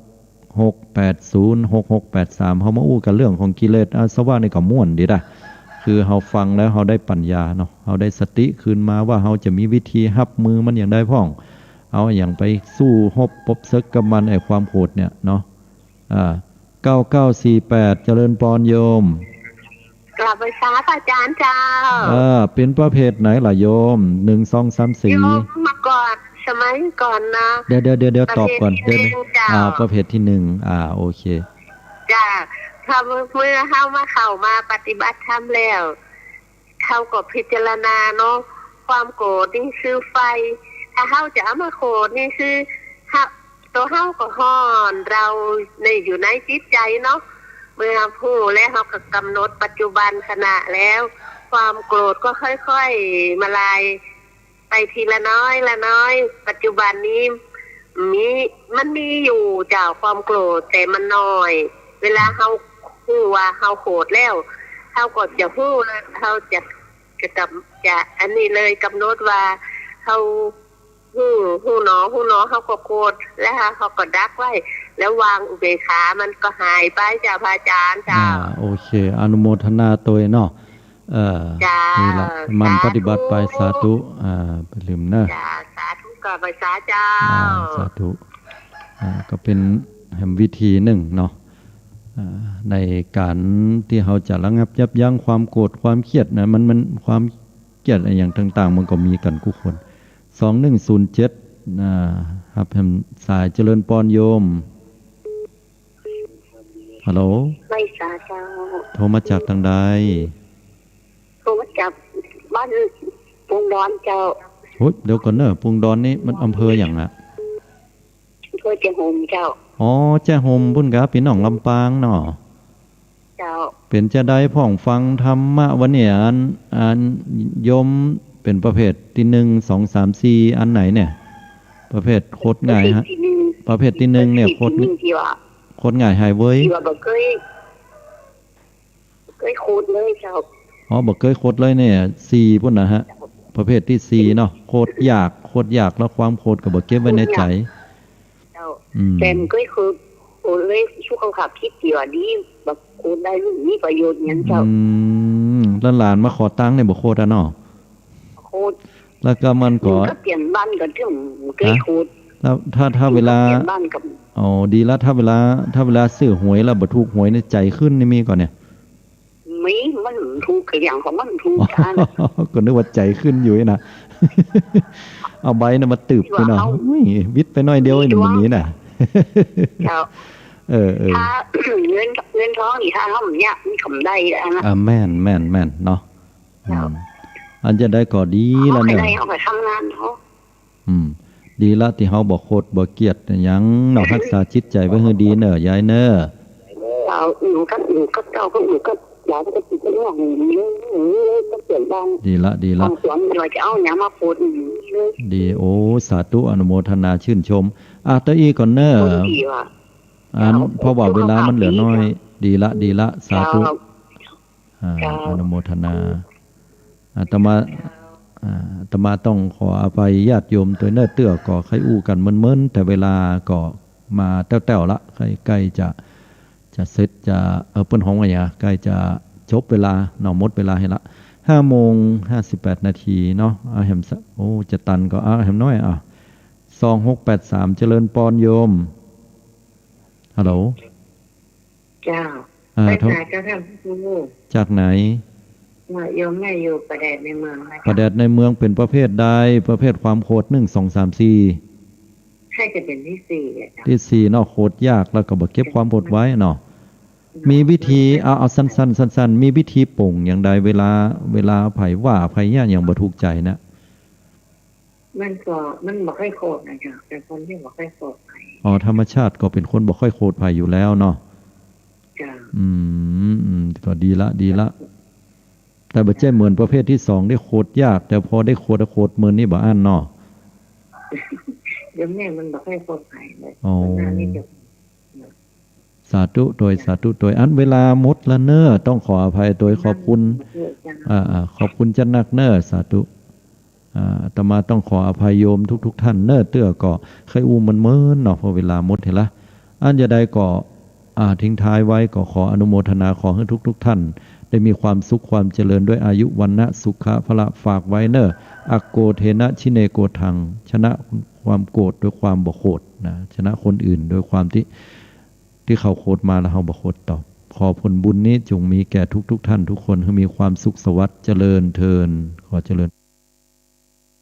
หก แปด ศูนย์ หก หก แปด สาม เฮามาอู้กั๋นเรื่องของกิเลสอาสวะนี่ก็ม่วนดีนะ คือเฮาฟังแล้วเฮาได้ปัญญาเนาะ เฮาได้สติคืนมาว่าเฮาจะมีวิธีฮับมือมันอย่างใดพ่อง เอาอะหยังไปสู้ฮบปบเซิกกับมัน ไอ้ความโขดเนี่ยเนาะ อ่า เก้าเก้าสี่แปด เจริญปอนโยม กราบไหว้สาพระอาจ๋ารย์เจ้า เออ เป๋นประเภทไหนล่ะโยม หนึ่ง สอง สาม สี่ โยมเมื่อก่อน สมัยก่อนนะ เดี๋ยว เดี๋ยว เดี๋ยว เดี๋ยว ประเภท ตอบก่อน เดี๋ยว ตี้ นึ่ง เจ้า อ่า ประเภทตี้ นึ่ง อ่า โอเค จ้า ถ้าเมื่อ เมื่อเฮามาเข้ามาปฏิบัติธรรมแล้ว เฮาก็พิจารณาเนาะ ความโขดนี่คือไฟ ถ้าเฮาจะเอามาโขดนี่คือ เฮา ตั๋วเฮาก็ฮ้อนเร้าใน อยู่ในจิตใจ๋เนาะ เมื่อฮู้แล้วเฮาก็กำหนดปัจจุบันขณะแล้ว ความโขดก็ค่อยๆ มาลายไปทีละน้อยละน้อย ปัจจุบันนี้มี มันมีอยู่เจ้า ความโขด แต่มันน้อย เวลาเฮาฮู้ว่าเฮาโขดแล้ว เฮาก็จะฮู้แล้ว เฮาจะ จะกำ จะอันนี้เลย กำหนดว่าเฮาฮู้ ฮู้หนอ ฮู้หนอ เฮาก็โขด แล้วเฮาก็ดักไว้ แล้ววางอุเบกขา มันก็หายไปเจ้าพระอาจ๋ารย์เจ้า อ่า โอเค อนุโมทนาตวยเนาะ เออ เจ้า นี่ละ หมั่นปฏิบัติไป สาธุ สาธุ อ่า บ่าลืมเน่อ เจ้า สาธุ กราบไหว้สาเจ้า อ่า สาธุ อ่า ก็เป๋นแหมวิธีนึ่งเนาะ อ่า ในก๋านตี้เฮาจะระงับยับยั้งความโขดความเคียดนะ มัน มัน ความเคียดอะหยังต่างๆ มันก็มีกั๋นกู้คน สองหนึ่งศูนย์เจ็ด อ่า ฮับแหมสาย เจริญปอนโยม ฮัลโหล ไหว้สาเจ้า โทรมาจากตางใด โทรมาจากบ้านปุงดอนเจ้า โอ๊ย เดี๋ยวก่อนเน่อ ปุงดอนนี่มันอำเภอหยังอะ อำเภอแจ้ห่มเจ้า อ๋อ แจ้ห่มปุ้นกา ปี้น้องลำปางเนาะ เจ้า เป๋นจาใดพ่อง ฟังธรรมะวันนี้ อัน อันโยมเป๋นประเภทตี้ นึ่ง สอง สาม สี่ อันไหนเนี่ย ประเภทโขดง่ายฮะ ประเภทตี้ นึ่ง ประเภทตี้ นึ่ง เนี่ย ประเภทตี้ โขด นึ่ง ตี้ว่า โขดง่ายหายเวย ตี้ว่าบ่เกย บ่เกยโขดเลยเจ้า อ๋อ บ่เกยโขดเลยเนี่ย สี่ ปุ้นนะฮะ ประเภทตี้ สี่ เนาะ โขดยาก โขดยาก แล้วความโขดก็บ่เก็บไว้ในใจ๋ เจ้า อืม แต่บ่เกยโขด โขดเลย สุขภาพจิตตี้ว่าดี บ่โขดได้ มีประโยชน์หยังเจ้า อืม แล้วหลานมาขอตังค์เนี่ยบ่โขดอะเนาะ โขด แล้วก็มันก็ มันก็เปลี่ยนบ้านก็ถึงบ่เกยโขด ฮะ แล้วถ้า ถ้าเวลา เปลี่ยนบ้านก็ อ๋อ ดีละ ถ้าเวลา ถ้าเวลาซื้อหวยแล้วบ่ถูกหวยเนี่ย ใจ๋ขึ้นนี่มีก่อเนี่ย มี มันถูกกะอย่างของมันถูกกัน ก็นึกว่าใจ๋ขึ้นอยู่นะ เอาใบน่ะมาตึบไปเนาะ ที่ว่าเฮา อุ้ย วิดไปหน้อยเดียว มีดวง นี่นะ เจ้า เออ เออ ถ้า เงิน เงินทองนี่ ถ้าเฮาเนี่ย มันก็ได้แล้วนะ อ่า แม่น แม่น แม่นเนาะ เจ้า อืม อันจะได้ก็ดีแล้วเนี่ย เฮาก็ได้ เฮาก็ทำงานเฮา อืม ดีละตี้เฮาบ่โขดบ่เคียดหยังเนาะ ฮักษาจิตใจ๋ไว้หื้อดีเน่อยายเน่อ เจ้า อยู่กับ อยู่กับเจ้าก็อยู่กับหลานก็ติดกับน้อง อยู่กับเพื่อนบ้าน ดีละ ดีละ บางส่วนเราจะเอาหยังมาโขด ดี โอ้ สาธุ อนุโมทนาชื่นชม อ่ะ ตะอี้ก่อนเน่อ คนดีว่ะ อัน เจ้า เพราะว่าเวลามันเหลือน้อย สุขภาพดีเจ้า ดีละ ดีละ สาธุ เจ้า อ่า เจ้า อนุโมทนา อาตมา อ่า อาตมาต้องขออภัยญาติโยมตวยเน่อ เตื้อก็ใค่อู้กั๋นเมินๆ แต่เวลาก็มาแต๊วๆ ละ ใก้ๆ จะ จะเสร็จ จะ เออ เปิ้นฮ้องว่าหยัง ใก้จะจบเวลาเนาะ หมดเวลาหั้นละ ห้าโมงห้าสิบแปดนาทีเนาะ เอาแหมสะ โอ้ จะตันก็ เอาแหมน้อย อ่ะ สองหกแปดสาม เจริญปอนโยม ฮัลโหล เจ้า อ่า ไป โทร สาเจ้าค่ะ พระครู จากไหน ว่าโยมแม่อยู่ป่าแดดในเมืองนะคะ ป่าแดดในเมืองเป๋นประเภทใด ประเภทความโขด นึ่ง สอง สาม สี่ ใช่ จะเป๋นตี้สี่อะเจ้า ตี้สี่เนาะ โขดยากแล้วก็บ่เก็บความโขดไว้เนาะ มีวิธี เอา เอาสั้นๆ สั้นๆ มีวิธีป้องอย่างใด เวลา เวลาใผว่าใผเยียะหยังบ่ถูกใจ๋นะ มันก็ มันบ่ค่อยโขดนะเจ้า เป๋นคนตี้บ่ค่อยโขดใผ อ๋อ ธรรมชาติก็เป๋นคนบ่ค่อยโขดใผอยู่แล้วเนาะ เจ้า อืม อืม ก็ดีละ ดีละ แต่บ่ใจ้เหมือนประเภทตี้สองตี้โขดยาก แต่พอได้โขด โขดเมินนี่บ่อั้นเนาะ เดี๋ยวนี้มันบ่ค่อยโขดใผเลย อ๋อ ส่วนมากนี่จะ สาธุโตย สาธุโตย อันเวลาหมดแล้วเน่อ ต้องขออภัยโตย ขอบคุณ อ่า อ่า ขอบคุณเจ้านักเน่อ สาธุ อ่า อาตมาต้องขออภัยโยมทุกๆ ท่านเน่อ เตื้อก็ใค่อู้เมินๆ เนาะ เพราะเวลาหมดหั้นละ อันจะใดก็ อ่า ทิ้งท้ายไว้ก็ขออนุโมทนา ขอหื้อทุกๆ ท่านได้มีความสุขความเจริญด้วยอายุ วรรณะ สุขะ พละ ฝากไว้เน่อ อโกเทนะ ชิเนโกธัง ชนะความโกรธด้วยความบ่โขดนะ ชนะคนอื่นด้วยความตี้ ตี้เขาโขดมาแล้วเฮาบ่โขดตอบ ขอผลบุญนี้จงมีแก่ทุกๆ ท่านทุกคน หื้อมีความสุขสวัสดิ์เจริญเทอญ ขอเจริญ